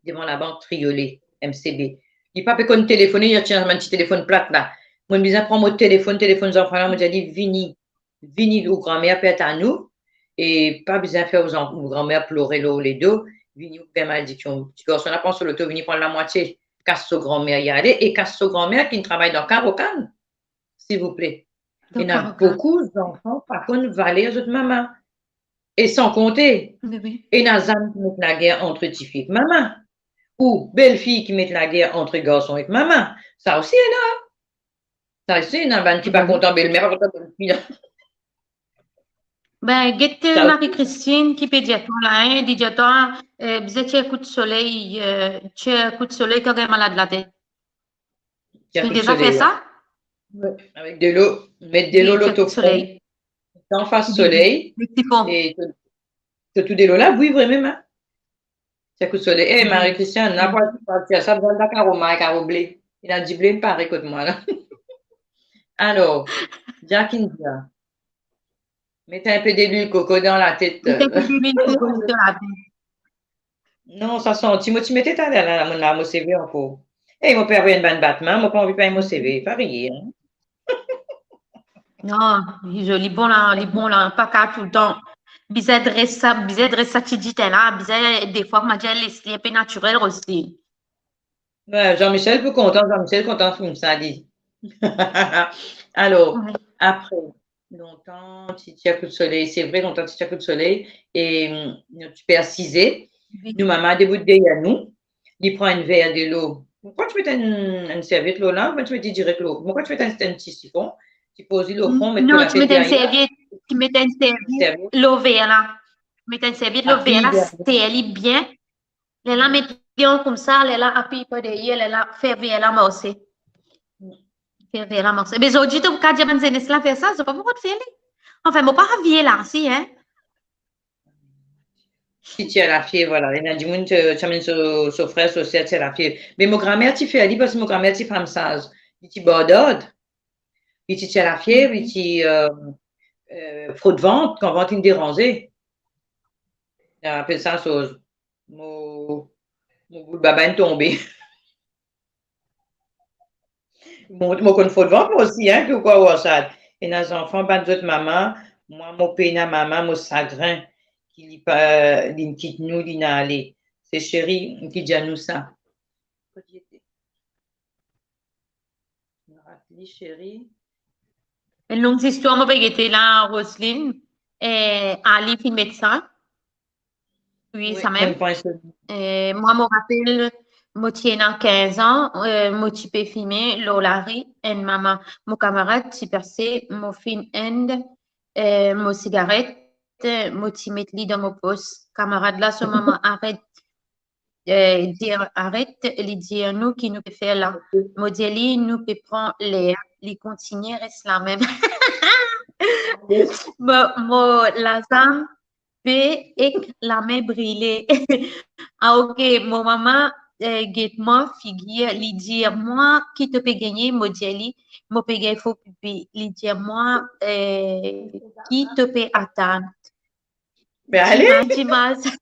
devan labank Triolet, M C B. Li pa pe konn telefone, li ti ena bann ti telefon plat la. Mo bizin pran mo telefon, telefon zanfan la, mo dir li, vini, vini, ou granmer pe atann ou, e pa bizin fer ou zan-, ou granmer plore lor ledo, vini, ou fer malediksion. Ti garson la pran so loto, vini pran lamwatie, kas so granmer, li ale, e kas so granmer ki travay dan kar Okan, silvouple. Ena boukou zanfan pa konn valer zot mama. E san konte, ena zam ki met lager ant tifi ek mama, ou belfi ki met lager ant garson ek mama. Sa osi ena. Sa osi ena, bann ki pa kontan belmer, pa kontan belfi la. Ben, get, eh, Marie-Christine ki pe dir twa la, hein, li dir twa, eh, bizin tir kout soley, eh, tir kout soley kan gagn malad latet. Tir kout soley, wi. Ou deza fer sa? Wi, avek delo, met delo lor to fron, dan fas soley, e to, to tou delo la bwi vremem, hein. Tir kout soley. Eh, Marie-Christiane, la pou al tir sa, dan karo may, karo ble. Ena dible parey kot mwa la. Alor, Jacqueline, met inpe delwil koko dan latet. Met inpe delwil koko dan latet. Non, sa santi, mo ti mete taler la, la, mo, la, mo seve ankor. Eh, mo pe avoy enn bann batman, mo pa anvi pey mo seve, pa riye, hein. Non, li zoli, bon la, li bon la, pa kapav toultan. Bizin dres sa, bizin dres sa ti diten la, bizin, defwa, mo dir les li inpe natirel osi. Wi, Jean-Michel pou kontan, Jean-Michel kontan koumsa, li. Alor, apre, lontan, ti tir kout soley, se vre, lontan ti tir kout soley, e, mm, nou ti pe asize, nou mama debout deryer nou, li pran enn ver delo. Poukwa ti met enn, enn serviet lor la? Poukwa ti met li direk lor? Poukwa ti met enn, enn ti sifon? Ti poz li lor fron, met... Non, ti met enn serviet, ti met enn serviet lor ver la. Met enn serviet lor ver la, ser li bien. Lerla met li an koumsa, lerla apiy par deryer, lerla fer ver la marse. Fer ver la marse. Me zordi to kapav dir bann zenes la fer sa, zot pa pou konn fer li. Anfin, mo pa vie la, si, hein. Si ti ena lafiev, vwala. Ena dimoun ti, ti amenn so, so frer, so ser ti ena lafiev. Me mo granmer ti fer li, parski mo granmer ti fam saz. Li ti bardard. Li ti ena lafiev, li ti, eh, eh, frot vant, kan vant inn deranze. Apel sa so, mo, mo boul baba inn tonbe. Mo, mo konn frot vant mwa osi, hein, ki ou krwar ou ansint. Ena zanfan bat zot mama, mwa mo pena mama, mo sagrin ki li pa, linn kit nou, linn ale. Se Seri ki dir nou sa. Enn long zistwar mo pe gete la, Roseline. Eh, Ali finn met sa. Wi, samem. Eh, mwa, mo rapel, mo ti ena kinz an, eh, mo ti pe fime lor lari, enn mama, mo kamarad ti pase, mo finn end, eh, mo sigaret, eh, mo ti met li dan mo pos. Kamarad la, so mama aret, eh, dir aret, li dir nou ki nou pe fer la. Mo dir li, nou pe pran ler. Li kontigne res lamem. Mo, mo lazam pe ek lame brile. Ah, ok, mo mama, eh, get mwa figir, li dir mwa, ki to pe gagne? Mo dir li, mo pe gagn fo pipi. Li dir mwa, eh, ki to pe atann? Be ale. Dimaz, dimaz.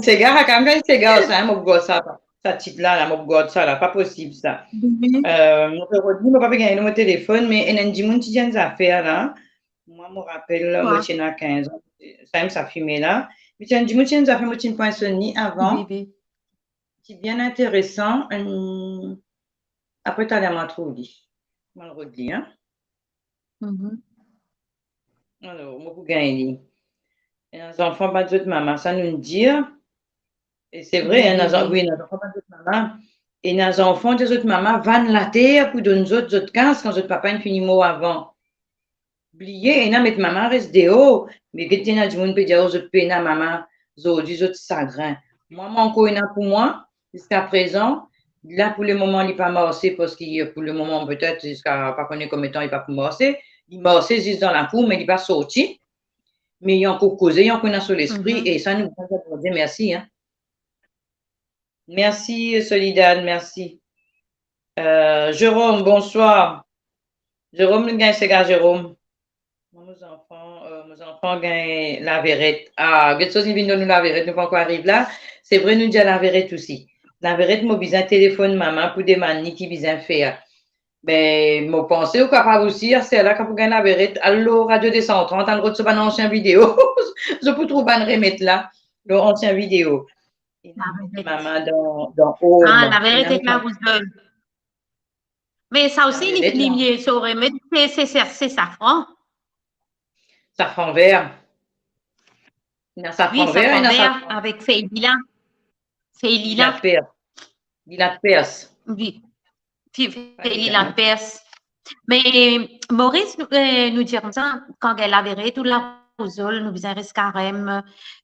Sega, sa kan fer sega sa, hein, mo gard sa, sa tit la, la, mo gard sa la, pa posib sa. Eh, mo pe rod li, mo pa pe gagn li lor mo telefon, me ena enn dimoun ti dir enn zafer la. Mwa, mo rapel, mo ti ena kinz an, samem sa fime la. Me ti ena enn dimoun ti dir enn zafer, mo ti pran swa li avan. Ti bien interesan, enn, apre taler mo trouv li. Mo rod li, hein. Alor, mo pou gagn li. Ena zanfan bat zot mama, sa nou dir. E se vre, ena zan-, wi, ena zanfan bat zot mama. Ena zanfan dir zot mama vann later pou donn zot, zot kas kan zot papa inn fini mor avan. Bliye, ena met mama res deor. Me get ena dimoun pe dir, oh, zot pena mama, zordi zot sagrin. Mwa, mwa ankor ena pou mwa, ziska prezan, la pou lemoman li pa marse, parski pou lemoman petet ziska pa kone konbien tan li pa pou marse, li marse zis dan lakour, me li pa sorti, me li ankor koze, li ankor ena so lespri, e sa nou bizin dir Bondie mersi, hein. Mersi, Soledad, mersi. Euh, Jérôme, bonswar. Jérôme, nou gagn sega Jérôme. Mwa, mo zanfan, euh, mo zanfan gagn laveret. Ah, get soz inn vinn donn nou laveret, nou pa ankor ariv la. Se vre, nou dir laveret osi. Laveret, mo bizin telefonn mama pou demann li ki bizin fer. Be, mo panse ou kapav osi, aster la, kan pou gagn laveret, al lor Radio deux cent trente, al rod so bann ansien video. Zot pou trouv bann remed la, lor ansien video. Ena mama dan, dan Home. Ah, laveret ek larouzol. Me sa osi, li, li mie, so remed, se, se, se, se safran. Safran ver. Ena safran ver, ena safran ver avek fey lila. Fey lila. Lila pers. Lila pers. Wi. Fey, fey lila pers. Me Maurice, nou, eh, nou dir koumsa, kan gagn laveret ou larouzol, nou bizin res karem,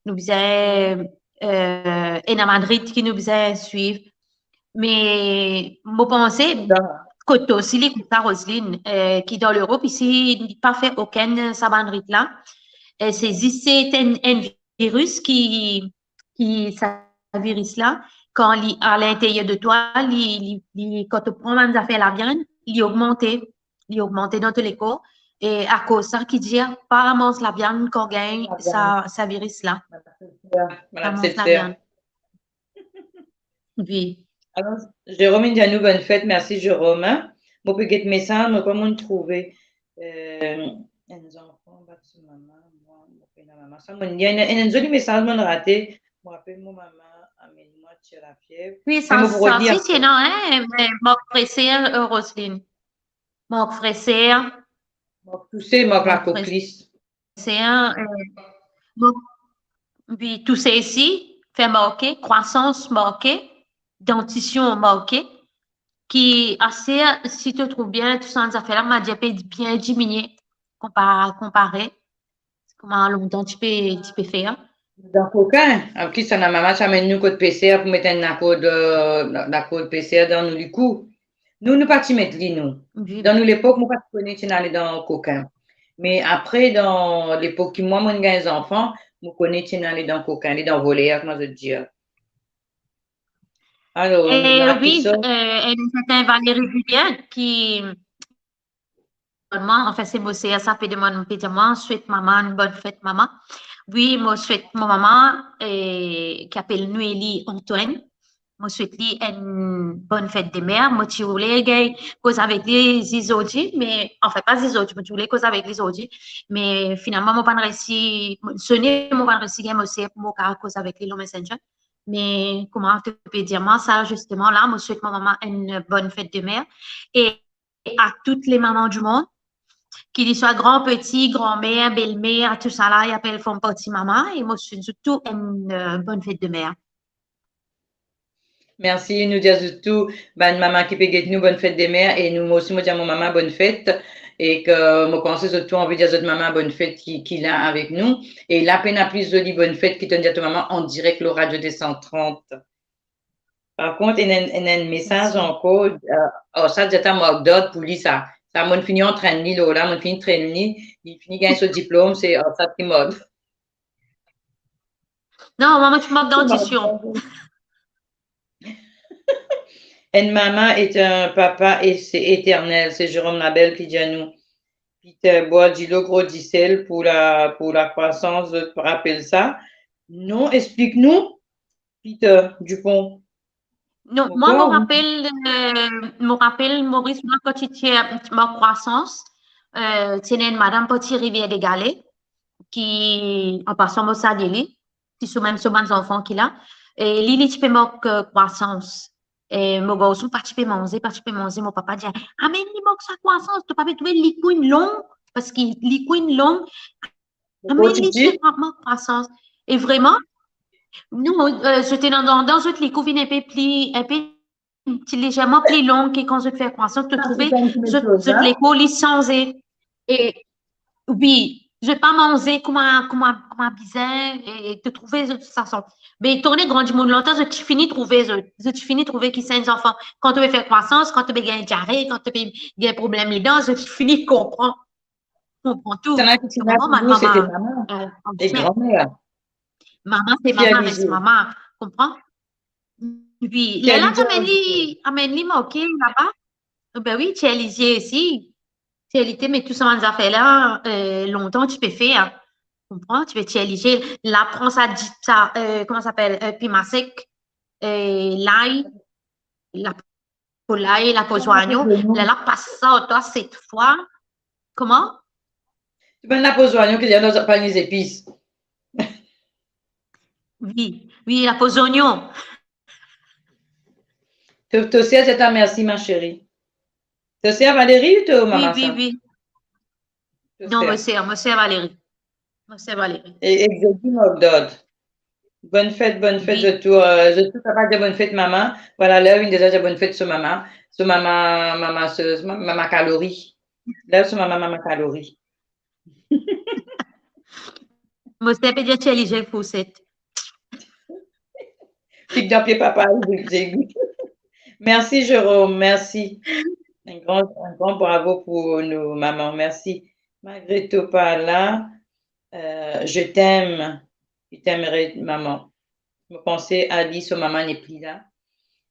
nou bizin, eh, ena bann rit ki nou bizin swiv. Me mo panse, kot twa osi li koumsa, Roseline, eh, ki dan Lerop isi, li pa fer okenn sa bann rit la. Eh, se zis se enn, enn viris ki, ki sa viris la, kan li alinteryer de twa, li, li, li, kan to pran bann zafer laviann, li ogmante, li ogmante dan to lekor, e akoz sa ki dir pa ramans laviann kan gagn sa, sa viris la. Pa ramans laviann. Wi. Alor, Jérôme inn dir nou bonn fet, mersi Jérôme, hein. Mo pe get mesaz, mo pa mo'nn trouve, euh, enn zanfan bat so mama, mwa, mo pena mama. Sa mo'nn lir, ena, ena enn zoli mesaz mo'nn rate, mo rapel mo mama amenn mwa tir lafiev. Wi, sa, sa osi, ti ena, hein, me Marc Fresser, euh, Roseline. Marc Fresser. Marc touse, Marc lakoklis. Se enn, eh, bon, wi, touse isi, fer marke, krwasans marke, dantision marke, ki aster, si to trouv bien, tou sa zafer la, mo dir pe bien diminie, konpa-, konpare kouma lontan ti pe, ti pe fer. Dan kokin, ah, kisannla mama ti amenn nou kot peser pou met enn lakord, euh, lakord peser dan nou likou. Nou, nou pa ti met li, nou. Wi. Dan nou lepok, mo pa ti kone ti ena li dan kokin. Me apre, dan lepok ki mwa, mo'nn gagn zanfan, mo kone ti ena li dan kokin, li dan voler, kouma zot dir. Alor, eh, wi, euh, enn sertin Valérie Julien ki, mwa, anfin, se mo ser sa pe demann, pe dir mwa, swet mama enn bonn fet mama. Wi, mo swet mo mama, eh, ki apel Noélie Antoine. Mo swet li enn bonn fet de mer. Mo ti oule gagn koz avek li zis zordi, me, anfin, pa zis zordi, mo ti oule koz avek li zordi, me finalman, mo pa'nn resi, mo, sone, mo pa'nn resi gagn mo ser pou mo kapav koz avek li lor Messenger. Me kouma to pe dir mwa sa, zisteman, la, mo swet mo mama enn bonn fet de mer. E a tout le mama di mond, ki li swa gran, peti, granmer, belmer, tou sa la, i apel fanm parti mama, e mo swet zot tou enn, euh, bonn fet de mer. Mersi, nou dir zot tou, bann mama ki pe get nou, bonn fet de mer, e nou, mwa osi, mo dir mo mama bonn fet, e ki mo panse zot tou anvi dir zot mama bonn fet ki, ki la avek nou. E la pena pli zoli bonn fet ki to'nn dir to mama an direk lor Radio deux cent trente. Par kont, ena enn, ena enn mesaz ankor, euh, oh, sa, dir ta Marc Dord pou li sa. Sa, mo'nn fini antrenn li lor la, mo'nn fini trenn li, li fini gagn so diplom, se, oh, sa ki Marc. Non, mama, ti mank dantision. Enn mama et un papa, et c'est éternel. Se Jérôme Labelle ki dir nou. Peter, bwar dilo, gro disel pou la, pou lakrwasans, zot rapel sa? Non, explik nou, Peter Dupont. Non, mwa, mo rapel, euh, mo rapel, Maurice, mwa, kan ti, ti, mo krwasans, euh, ti ena enn madam parti Rivière des Galets, ki, an pasan, mo salie li, ti sou mem so bann zanfan ki la. E li, li ti pe mank, euh, krwasans. E mo garson pa ti pe manze, pa ti pe manze, mo papa dir, amenn li mank sa krwasans, to pa pe trouve li kou inn long, paski li kou inn long, amenn li ti pe mank krwasans. E vreman, nou, euh, zot ena dan, dan zot likou vinn enpe pli, enpe ti lezerman pli long ki kan zot fer krwasans, to trouve zot, zot lekor li sanze. E wi, zot pa manze kouma, kouma, kouma bizin, e, e to trouve zot sa son. Me to kone gran dimoun lontan, zot ti fini trouve, zot, zot ti fini trouve ki sa enn zanfan. Kan to pe fer krwasans, kan to pe gagn diare, kan to pe gagn problem ledan, zot ti fini konpran. Konpran tou. Sa la ki ti la Konpran, touzour, se mama, te mama, euh, e granmer. Mama, se mama, res mama. Konpran? Wi, lerla amenn li, amenn li marke laba. Ben wi, Thierry Lizier osi. Thierry Lizier, me tou sa bann zafer la, euh, lontan ti pe fer. Konpran? Ti pe Thierry Lizier, la pran sa, di-, sa, euh, kouma sa apel, euh, piman sek, euh, lay, la po lay, la po zoignon, la, la pas sa, twa, set fwa. Kouma? Tou bann lapo zoignon ki dir dan panie zepis. Wi, wi, lapo zoignon. To, to ser dir twa mersi, ma chérie. To ser Valérie ou to mama sa? Wi, wi. To ser. Non, mo ser, mo ser Valérie. Mo ser Valérie. E, e zot dir mwa dot. Bonn fet, bonn fet, wi. Zot tou, euh, zot tou kapav dir bonn fet mama. Vwala, la vinn deza dir bonn fet so mama. So mama, mama, so, mama kalori. La, so mama, mama kalori. Mo ser pe dir Thierry Lizier fourset. Pik dan pie papa, li, li, li. Mersi, Jérôme, mersi. Enn gran, enn gran bravo pou nou mama, mersi. Malgre to pa la, euh, je t'aime, je t'aimerai, maman. Mo panse Ali, so mama nepli la.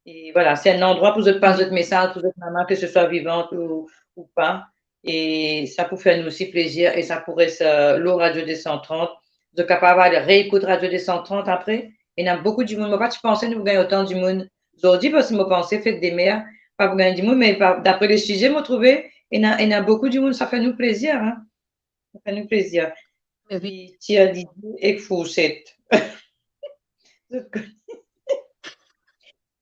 E vwala, se enn landrwa pou zot pas zot mesaz pou zot mama, ke se swa vivant ou, ou pa. E sa pou fer nou osi plezir e sa pou res, euh, lor Radio deux cent trente. Zot kapav al reekout Radio deux cent trente apre. Ena boukou dimoun. Mo pa ti panse nou pou gagn otan dimoun zordi, parski mo panse fet de mer pa pou gagn dimoun, me pa, dapre le size, mo trouve ena, ena boukou dimoun, sa fer nou plezir, hein. Sa fer nou plezir. Wi. Ti, ti a lide ek fourset. Zot kone,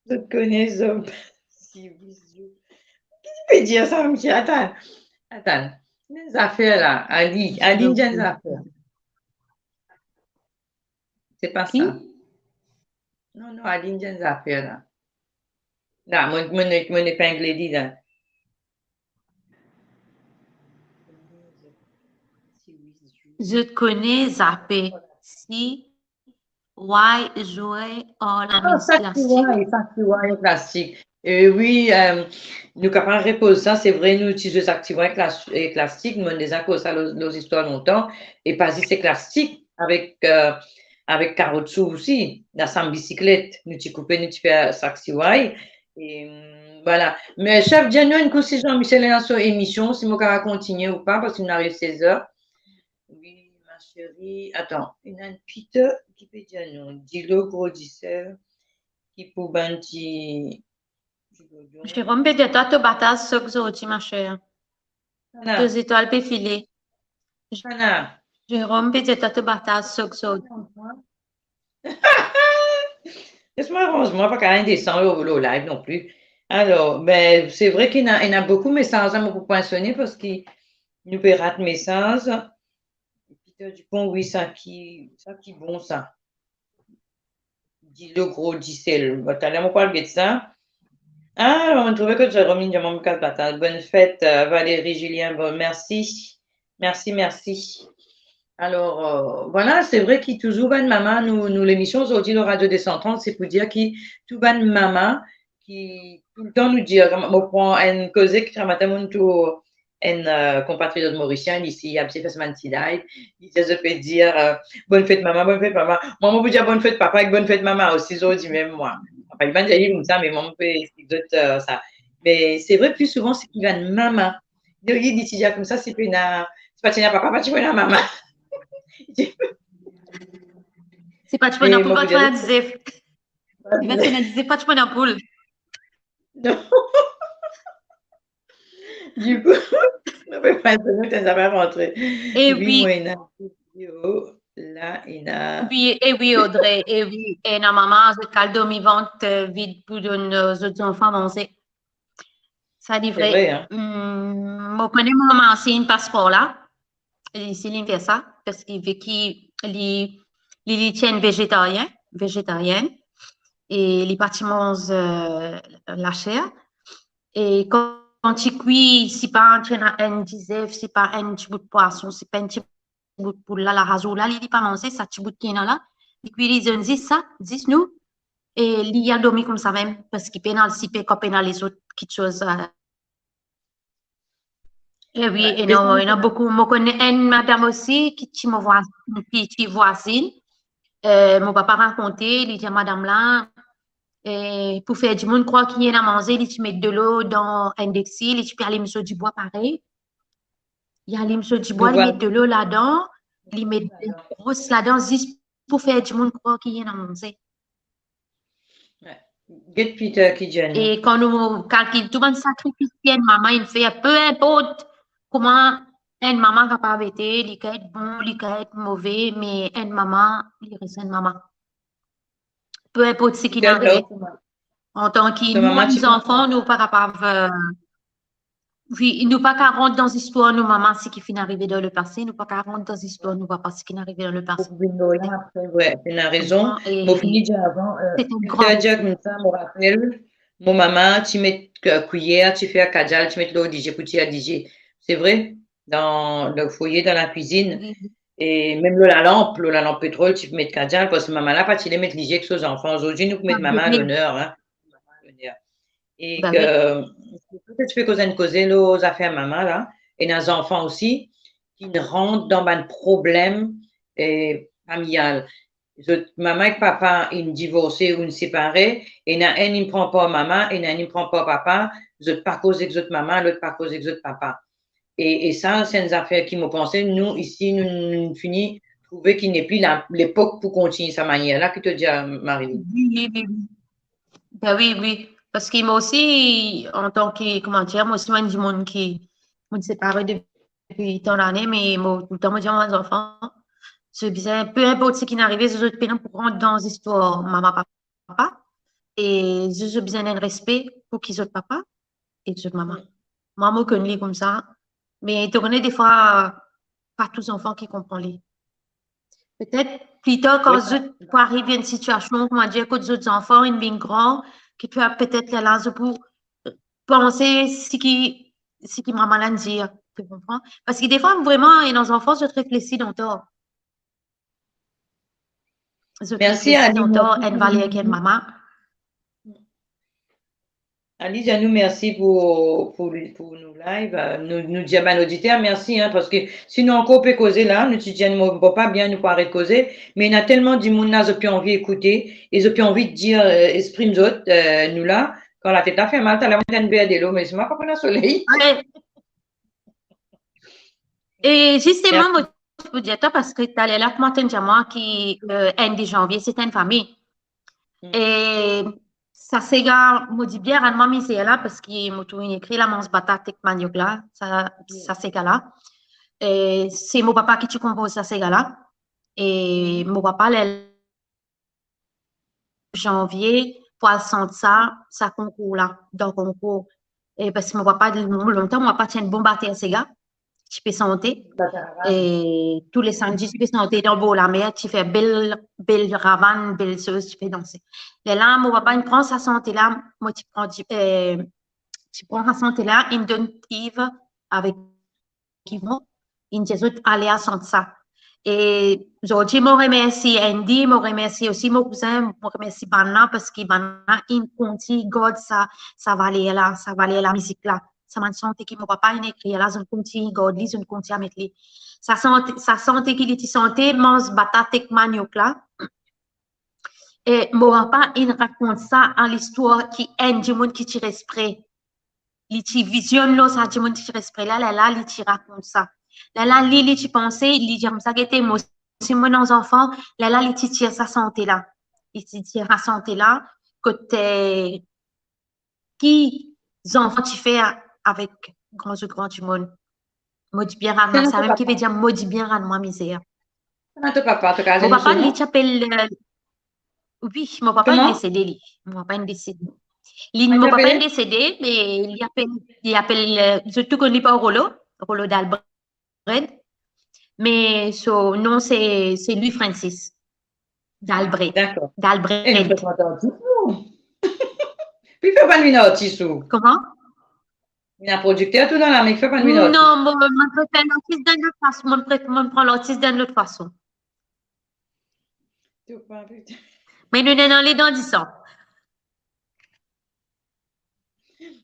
zot kone, zot, si, wi, zot. Ki li pe dir sa, misie? Atann, atann. Enn zafer la, Ali, Ali, enn zafer. Se pa sa. Non, non, Ali, enn zafer la. La, mo, mo, mo epingle li la. Zot kone zape si, why, zwe, or, la, ah, mizik klasik. Sa ki why, sa ki why klasik. E wi, euh, nou kapav repoz sa, se vre, nou ti zwe sa ki why klas-, e klasik, nou deza koz sa lor, lor zistwar lontan, e pa zis se klasik, avek, euh, avek Karotsou osi, Lasam Bisiklet, nou ti koupe, nou ti fer sa ki why. E, mm, vwala. Me sef, dir nou enn kou si Jean-Michel ena so emision, si mo kapav kontigne ou pa, parski nou ariv sez er. Wi, ma chérie. Atann, ena enn Peter ki pe dir nou, dilo gro disel, ki pou bann ti, ti dodon. Jérôme pe dir twa to bataz sok zordi, ma chère. Ana. To zetwal pe file. Ana. Jérôme pe dir twa to bataz sok zordi. Les mwa aranz mwa, pa kapav desann lor, lor live non pli. Alor, be, se vre ki ena, ena boukou mesaz la, mo pou pwin sone, parski nou pe rat mesaz. Peter Dupont, wi, sa ki, sa ki bon, sa. Dilo gro disel. Bon, taler mo pou al get sa. Ah, mo trouve kot Jérôme inn dir mwa mo kas bataz. Bonn fet, euh, Valérie, Julien, bon, mersi. Mersi, mersi. Alor, euh, vwala, se vre ki touzour bann mama, nou, nou lemision zordi lor Radio deux cent trente, se pou dir ki tou bann mama ki toultan nou dir, mo pran enn koze ki sa matin mo trouv enn, euh, konpatriot morisien, li isi, li abitie fer sa bann ti live, li dir, zot pe dir, euh, bonn fet mama, bonn fet mama. Mwa, mo pou dir bonn fet papa ek bonn fet mama osi zordi mem, mwa. Apa, li pa dir li koumsa, me mwa, mo pe eksplik zot, euh, sa. Me se vre, pli souvan, se ki bann mama. Li, li, li ti dir koumsa, si pena, si pa ti ena papa, pa ti pou ena mama. Si pa ti pou ena poul, pa ti pou ena dizef. Si pa ti pou ena dizef, pa ti pou ena poul. Non. Dikou, nou pe pa, nou, sa pa rantre. E wi, wi. Mwa, ena video la, ena. Wi, e wi, Audrey, e wi, ena mama, zot kal dormi vant, euh, vid pou donn, euh, zot zanfan manze. Sa li vre. Se vre, hein. Hmm, mo kone mo mama osi inn pas par la. Li, si li fer sa, parski vi ki li, li, li ti enn vegetarien, vegetarienne, e li pa ti manz, euh, laser. E kan, kan ti kwi, si pa ti ena enn dizef, si pa enn ti bout pwason, si pa enn ti bout poul la, lazour la, li, li pa manze, sa ti bout ki ena la, li kwi, li donn zis sa, zis nou, e li al dormi koumsa mem, parski pena al sipe kan pena lezot kiksoz, eh. Eh wi, wi, ena, ena boukou. Mo konn enn madam osi ki ti mo vwa-, ki ti vwazinn. Eh, mo papa rakonte, li dir madam la, eh, pou fer dimoun krwar ki ena manze, li ti met delo dan enn deksi, li ti pe alim so dibwa parey. Li alim so dibwa, li met delo ladan, li met delo ros ladan, zis pou fer dimoun krwar ki ena manze. Wi. Get Peter ki dir nou. E kan nou kalkil tou bann sakrifis ki enn mama inn fer, pe inport kouma enn mama kapav ete, li kapav et bon, li kapav et move, me enn mama, li res enn mama. Pe inport seki inn arive. Antan ki nou, bann zanfan, nou pa kapav, eh, wi, nou pa kapav rant dan zistwar nou mama, seki finn arive dan lepase, nou pa kapav rant dan zistwar nou papa, seki finn arive dan lepase. Pou vinn la apre, wi, ena rezon. Mo fini dir avan, eh, Peter dir koumsa, mo rapel, mo mama ti met, eh, kwiyer, ti fer kadial, ti met lor lizie pou tir lizie. Se vre, dan le foyer, dan lakwizinn. Wi, wi. E mem lor lalanp, lor lalanp petrol, ti met kadial, parski mama la pa ti le met lizie ek so zanfan. Zordi, nou pou met mama a loner, hein. Mama a loner. E ke, wi, ti pe koz enn koze lor zafer mama la, ena zanfan osi ki rant dan bann problem, eh, familial. Zot mama ek papa inn divorse ou inn separe, ena enn inn pran par mama, ena enn inn pran par papa, zot pa koz ek zot mama, lot pa koz ek zot papa. E, e sa, se enn zafer ki mo panse, nou isi, nou, nou fini trouve ki nepli la, lepok pou kontign sa manier la ki to dir, Marie. Wi, wi, wi, wi. Ben wi, wi. Parski mo osi, antan ki, kouma dir, mo osi, mo enn dimoun ki, mo separe depi tan lane, me mo, toultan mo dir mo zanfan, zot bizin, pe inport seki inn arive, zot pena pou rant dan zistwar mama, papa, e zot, zot bizin enn respe pou ki zot papa e zot mama. Wi. Mwa, mo konn li koumsa, me to kone, defwa, pa tou zanfan ki konpran li. Petet, pli tar, kan zot pou ariv enn sitiasion, kouma dir, kot zot zanfan inn vinn gran, ki pe, petet lerla zot pou panse seki, seki mama la inn dir, to konpran? Parski defwa, vreman, ena zanfan, zot reflesi lontan. Zot reflesi lontan, enn valer ki enn mama. Mersi, Alice. Alice, nou mersi pou, pou, pou nou live. Nou, nou dir bann oditer mersi, hein, parski si nou ankor pe koze la, nou ti dir nou pa bien, nou pou aret koze, me ena telman dimoun la, zot pe anvi ekoute, e zot pe anvi dir, eh, exprim zot, eh, nou la, kan latet la fer mal, taler mo tann ber delo, me si mwa pa pran soley. Wi. E zisteman, mo pou dir twa, parski taler la, kouma to'nn dir mwa ki, eh, enn de zanvie, se enn fami. E sa sega, mo dir bien, rann mwa mizer la, parski mo touzour ekrir la, manz batat ek maniok la, sa, sa sega la. E se mo papa ki ti konpoz sa sega la. E mo papa, ler zanvie pou al sant sa, sa konkour la, dan konkour. E parski mo papa, lontan, mo papa ti enn bon bater sega, ti pe sante. E tou le samdi, ti pe sante dan bor lamer, ti fer bel, bel ravann, bel soz, ti pe danse. Lerla, mo papa inn pran sa sante la, mo ti pran, eh, ti pran sa sante la, inn donn Yves avek ki mo, inn dir zot ale al sant sa. E zordi, mo remersi Andy, mo remersi osi mo kouzin, mo remersi bann la, parski bann la inn kontign gard sa, sa valer la, sa valer lamizik la. Sa bann sante ki mo papa inn ekrir la, zot inn kontign gard li, zot inn kontign met li. Sa sante, sa sante ki li ti sante, manz batat ek maniok la. E mo papa inn rakont sa, an listwar ki enn dimoun ki ti res pre. Li ti vizionn lor sa dimoun ki ti res pre la, lerla li ti rakont sa. Lerla li, li ti panse, li dir koumsa, gete, mo, si mo ena zanfan, lerla li ti tir sa sante la. Li ti tir sa sante la, kot, eh, ki zanfan ti fer avek gran, gran dimoun. Mo dir bien rann mwa, sa mem ki ve dir mo dir bien rann mwa mizer. Kouma to papa, to kapav dir nou so nom? Mo papa, li ti apel, eh, wi, mo papa inn desede, li. Mo papa inn desede. Li, mo papa inn desede, me li apel, li apel, eh, zot tou konn li par Rolo, Rolo Dalbred. Me so nom se, se Louis Francis. Dalbred. Dakor. Dalbred. Eh, nou fer pa enn artis ou? Pi fer pa enn artis ou? Kouma? Ena prodikter tou dan lame ki fer bann vinn artis. Non, mo, mo prefere lartis dan lot fason. Mo pre-, mo pran lartis dan lot fason. To pa pe- Me nou ena li dan disan.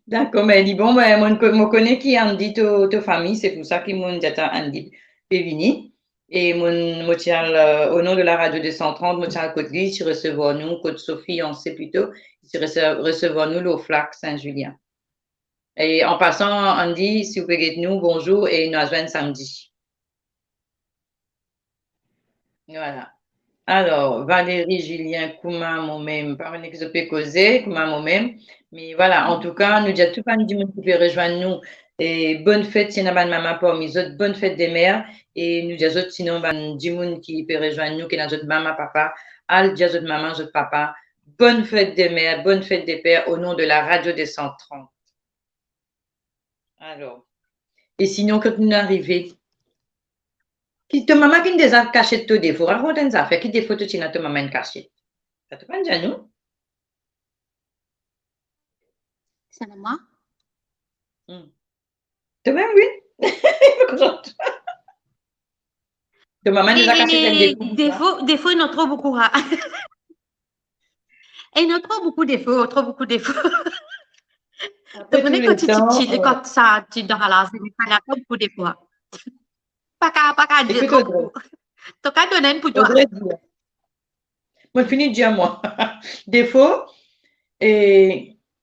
Dakor, me li bon, me mo, mo kone ki Andy to, to fami, se pou sa ki mo dir twa Andy pe vini. E mo, mo ti al, euh, o non de la Radio deux cent trente, mo ti al kot li, ti resevwar nou, kot so fianse plito, ti rese-, resevwar nou lor Flacq Saint-Julien. E an pasan, Andy, si ou pe get nou, bonzour e nou a zwenn samdi. Vwala. Alor, Valérie Julien, kouma momem, pa kone ki zot pe koze, kouma momem. Me vwala, antouka, nou dir tou bann dimoun ki pe rezwenn nou, e bonn fet, si ena bann mama parmi zot, bonne fête des mères, e nou dir zot, sinon bann dimoun ki pe rezwenn nou, ki ena zot mama, papa, al dir zot mama, zot papa, bonne fête des mères, bonne fête des pères, au nom de la Radio deux cent trente. Alor, e sinon, kot nou arive? Ki to mama ki deza kasiet to defo? Rakont enn zafer, ki defo to ti ena to mama inn kasiet? Sa to pa'nn dir nou? Sa mama? Hmm. To mem, wi. To mama deza kasiet enn defo, defo, defo, ena tro boukou, ha. Ena tro boukou defo, tro boukou defo. Apre, to kone tou kan ti, ti, ti, letan, euh, kan sa ti dan la lazi, ena tro boukou defo. Pa ka, pa ka dir tro boukou. To ka donn enn pou twa. Audrey, dir. Mo fini dir mwa. Defo, e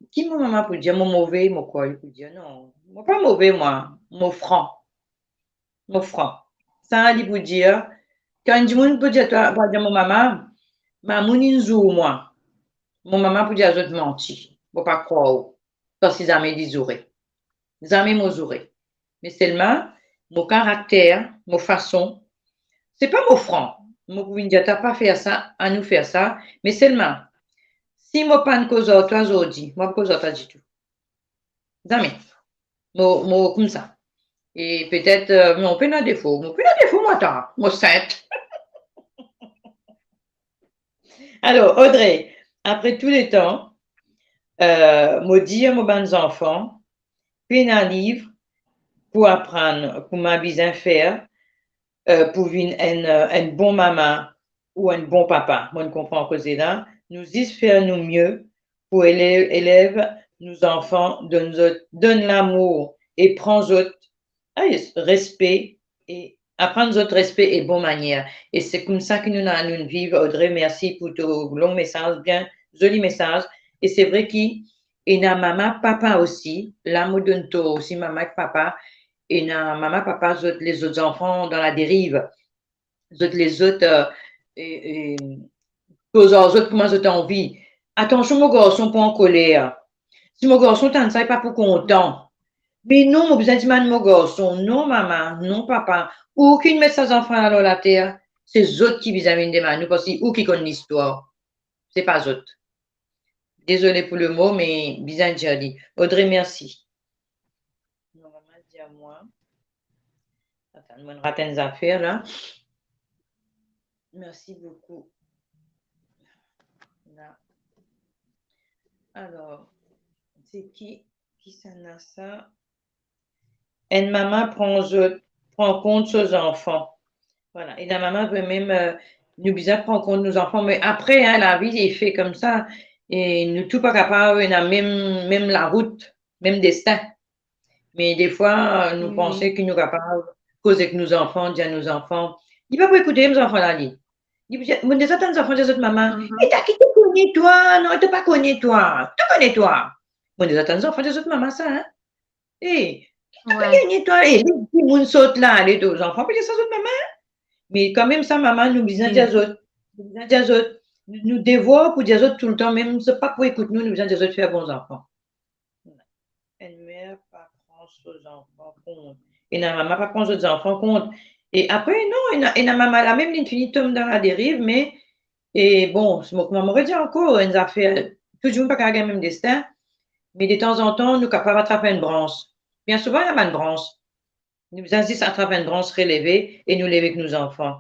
ki mo mama pou dir, mo move, mo krwar li pou dir, non, mo pa move mwa, mo fran. Mo fran. Sa li pou dir, kan enn dimoun pou dir twa, pou dir mo mama, mamoun inn zour mwa. Mo mama pou dir zot manti. Mo pa krwar ou. Parski zame li zoure. Zame mo zoure. Me selman, mo karakter, mo fason, se pa mo fran. Mo pou vinn dir twa pa fer sa, anou fer sa. Me selman, si mo pa'nn koz ar twa zordi, mo pa koz ar twa ditou. Zame. Mo, mo koumsa. E petet, euh, mo pena defo, mo pena defo, mo atann, mo sint. Alor, Audrey, apre tou letan, euh, mo dir mo bann zanfan, pena liv pou aprann kouma bizin fer, euh, pou vinn enn, euh, enn bon mama ou enn bon papa. Mo'nn konpran koze la. Nou zis fer nou mie pou elev, elev nou zanfan, donn zot, donn lamour e pran zot, ay, respe e aprann zot respe e bon manier. E se koumsa ki nou, nou viv. Audrey, mersi pou to long mesaz, bien zoli mesaz. E se vre ki ena mama, papa osi, la mo donn tor osi, mama ek papa, ena mama, papa, zot les zot zanfan dan laderiv. Zot les zot, euh, e, e, koz ar zot kouma zot anvi. Atansion, mo garson pou ankoler. Si mo garson tann sa, li pa pou kontan. Me non, mo bizin dimann mo garson, non mama, non papa, ou ki met sa zanfan la lor later, se zot ki bizin vinn demann nou, parski ou ki konn listwar. Se pa zot. Dezole pou lemo, me bizin dir li. Audrey, mersi. Normalman, dir mwa. Atann, mo'nn rat enn zafer la. Mersi boukou. La. Alor, se ki, kisannla sa? Enn mama pran zot, pran kont so zanfan. Vwala. Ena mama vremem, euh, nou bizin pran kont nou zanfan, me apre, hein, lavi li fer koumsa, e nou tou pa kapav ena mem, mem larout, mem destin. Me defwa, nou panse ki nou kapav koz ek nou zanfan, dir nou zanfan, li pa pou ekoute mo zanfan la, li. Li pou dir, mo deza tann zanfan dir zot mama, "E ta ki to kone twa, non, e to pa kone twa, to kone twa." Mo deza tann zanfan dir zot mama sa, hein. "E, ki to pe gagne twa, e, les dimoun sort la, ale to zanfan pe dir sa zot mama, hein." Me kanmem sa mama, nou bizin dir zot, nou bizin dir zot, nou, nou devwar pou dir zot toultan, mem zot pa pou ekout nou, nou bizin dir zot fer bon zanfan. Enn mer pa pran so zanfan kont. Ena mama pa pran zot zanfan kont. E apre, non, ena, ena mama la mem, li fini tom dan laderiv, me, e bon, si mo, kouma mo redir ankor, enn zafer, tou dimoun pa kapav gagn mem destin, me detanzantan, nou kapav atrap enn brans. Bien souvan, ena bann brans. Nou bizin zis atrap enn brans, releve e nou lev ek nou zanfan.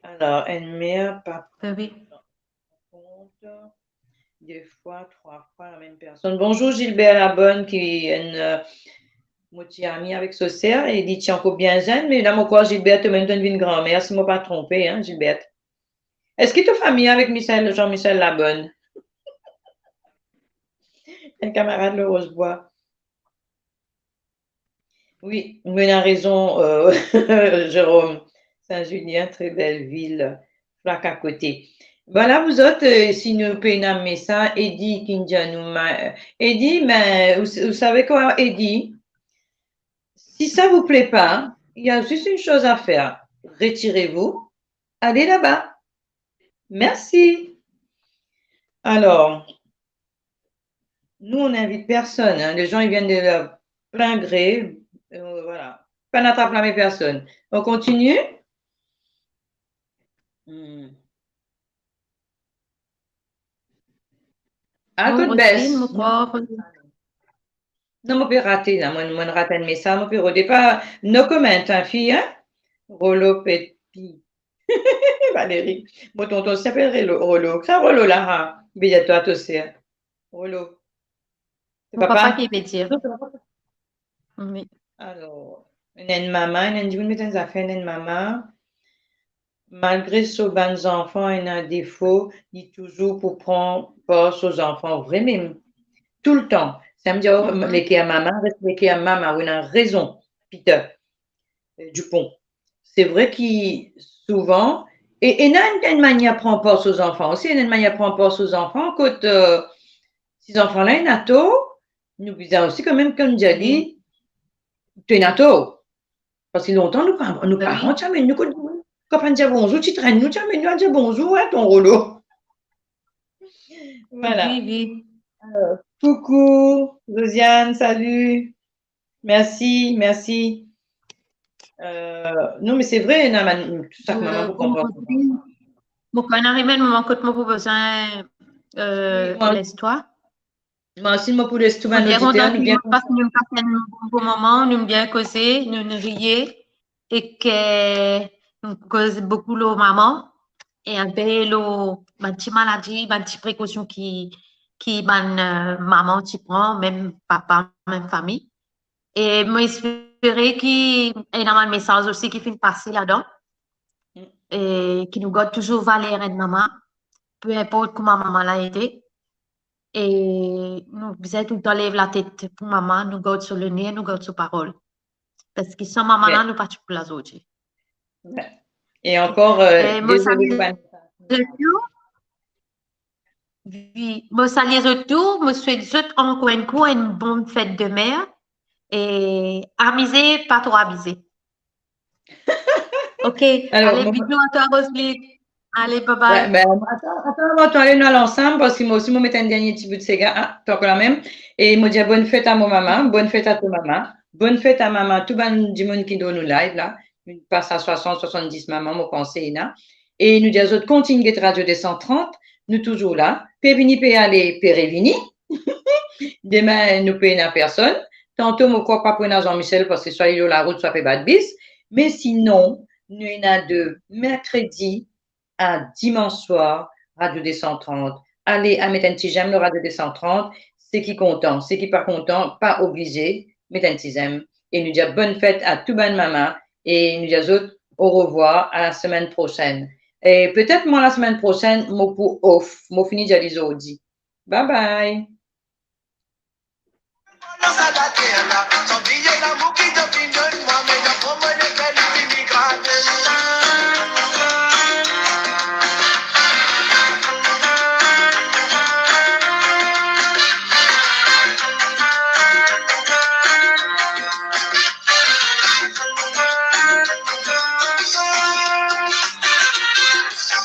Alor, enn mer pa pran kont. de fwa, trwa fwa lamem personn. Bonzour Gilbert Labonne, ki enn, euh, mo ti ami avek so ser, e li ti ankor bien zenn, me la mo krwar Gilbert, to mem to'nn vinn granmer, si mo pa tronpe, hein, Gilbert. Eski to fami avek Michel, Jean-Michel Labonne? Enn kamarad Laurence Bois. Wi, mo ena rezon, euh, Jérôme. Saint-Julien, très belle ville, flak akote. Vwala, vouzot, euh, si nou pena mesa, Eddy ki dir nou, ma-, Eddy, ben, vous, vous savez quoi, Eddy? Si ça vous plaît pas, il y a juste une chose à faire. Retirez-vous, allez là-bas. Merci. Alors, nous, on n'invite personne, hein. Les gens, ils viennent de leur plein gré. Euh, voilà. Pas n'attrape la même personne. On continue? Hmm. Ah, bon, Roselyne, mo krwar Non, mo pe rate la, mo, mo rat enn mesaz, mo pe rode pa, no comment, hein, fi, hein? Rolo Pepi. Valérie. Mo tonton osi apel Rolo, Rolo. Ki Rolo la, ha? Be, a twa, to ser. Rolo. Se papa? Mo papa ki pe dir. Non, se papa. Wi. Alor, ena enn mama, ena enn dimoun met enn zafer, ena enn mama. Malgre so bann zanfan ena defo, li touzour pou pran par so zanfan vremem. Toultan. Samem dir, oh, mhm, leker mama, res leker mama, ou ena rezon, Peter, euh, Dupont. Se vre ki souvan, e, e ena enn, enn manier pran par so zanfan osi, ena enn manier pran par so zanfan, kot, euh, si zanfan la ena tor, nou bizin osi kanmem, kouma dir li, to ena tor. Parski lontan, nou pa, nou paran ti amenn nou kot dimoun. Kan pa dir bonzour, ti trenn nou, ti amenn nou al dir bonzour, hein, tonton Rolo. Vwala. Wi, wi. Alor, coucou, Josiane, salut. Merci, merci. Euh, non, me se vre, ena bann, tou sa ki mama pou konpran. Mo konn arive enn moman kot mo pou bizin, euh, les twa. Mwa osi, mo pou les tou bann oditer, nou bien kontan. Mo kontan ki nou pas enn bon, bon moman, nou bien koze, nou, nou riye, e ke nou koz boukou lor mama, e enpe lor bann ti maladi, bann ti prekosion ki, ki bann, euh, mama ti pran, mem papa, mem fami. E mo espere ki ena bann mesaz osi ki finn pase ladan. Mm. E ki nou gard touzour valer enn mama, pe inport kouma mama la ete. E nou bizin toultan lev latet pou mama, nou gard so lener, nou gard so parol. Parski san mama la, nou pa ti pou la zordi. Wi. E ankor, euh, e mo dezole, salye zot tou. Wi, mo salye zot tou, mo swet zot ankor enn kou enn bon fet de mer e amize, pa tro abize. Ok, alor, ale, bizou a twa, Roselyne. Ale, bye bye. Wi, be, atann, atann, avan to ale, nou al ansam, parski mwa osi, mo met enn dernie ti bout sega, ah, to ankor lamem. E mo dir bonn fet a mo mama, bonn fet a to mama, bonn fet a mama, tou bann dimoun ki dan nou live la. Inn pas a swasant, swasanndis mama, mo panse ena. E nou dir zot kontign get Radio deux cent trente, nou touzour la. Pe vini, pe ale, pe revini. Demin, nou pena personn. Tanto, mo krwar pa pou ena Jean-Michel, parski swa li lor larout, swa pe bat bis. Me sinon, nou ena de merkredi a dimans swar, Radio deux cent trente. Ale, al met enn ti zem lor Radio deux cent trente. Seki kontan, seki pa kontan, pa oblize, met enn ti zem. E nou dir bonn fet a tou bann mama. E nou dir zot orevwar, a la semenn prosenn. E petet mwa la semenn prosenn, mo pou off. Mo fini dir li zordi. Bye bye.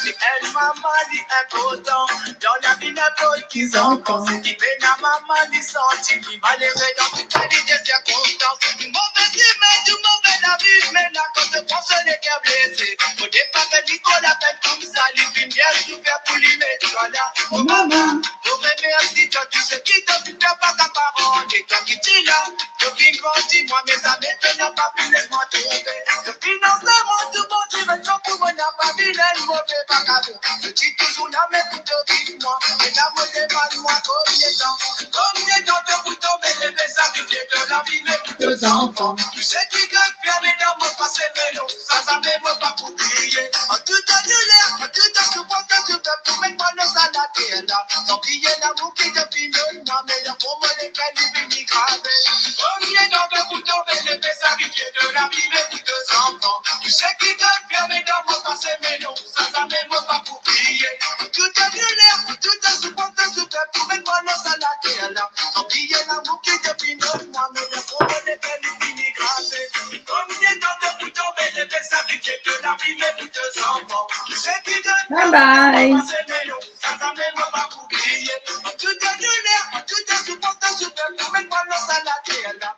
Li enn mama, li inportan dan lavi ninport ki zanfan. Seki pena mama, li santi li malere dan tou kalite sirkonstans. Move sime, tou move lavi, me la kan to pran so leker blese, mo depa fer li tro lapenn koumsa, li finn bien soufer pou li met twa la. Mo mama, mo remersi twa, tou seki to finn fer pa kaparan, e twa ki ti la, to finn grandi mwa, me zame to napa pi les mwa tonbe. To finn ansenn mwa tou bon, ti met twa pou mwa. Pa vinn enn move vakabon, to ti touzour la, me pou to viv mwa. Medam, mo demann mwa konbien tan, konbien tan to pou tonbe leve, sakrifie to lavi, me pou to zanfan. Tou seki gagn fer, medam, mo pa seme non, sa zame mo pa pou bliye. An tou tan douler, an tou tan soufrans, to ti pe pou met mwa lor sa later la. San bliye lamour ki to finn donn mwa, medam, mo leker li vini grave. Konbien tan to pou tonbe leve, sakrifie to lavi, me pou to zanfan. Tou seki gagn fer, medam, mo pa seme non, sa zame mo pa pou bliye. Tou tan douler, tou tan soufrans, to ti pe pou met mwa lor sa later la. San bliye lamour ki to finn donn mwa, medam, mo leker li vini grave. Konbien tan to pou tonbe leve, sakrifie to lavi, me pou to zanfan. Tou seki gagn fer, medam, mo pa seme non, sa zame mo pa pou bliye. Tou tan douler, tou tan soufrans, to ti pe pou met mwa lor sa later la.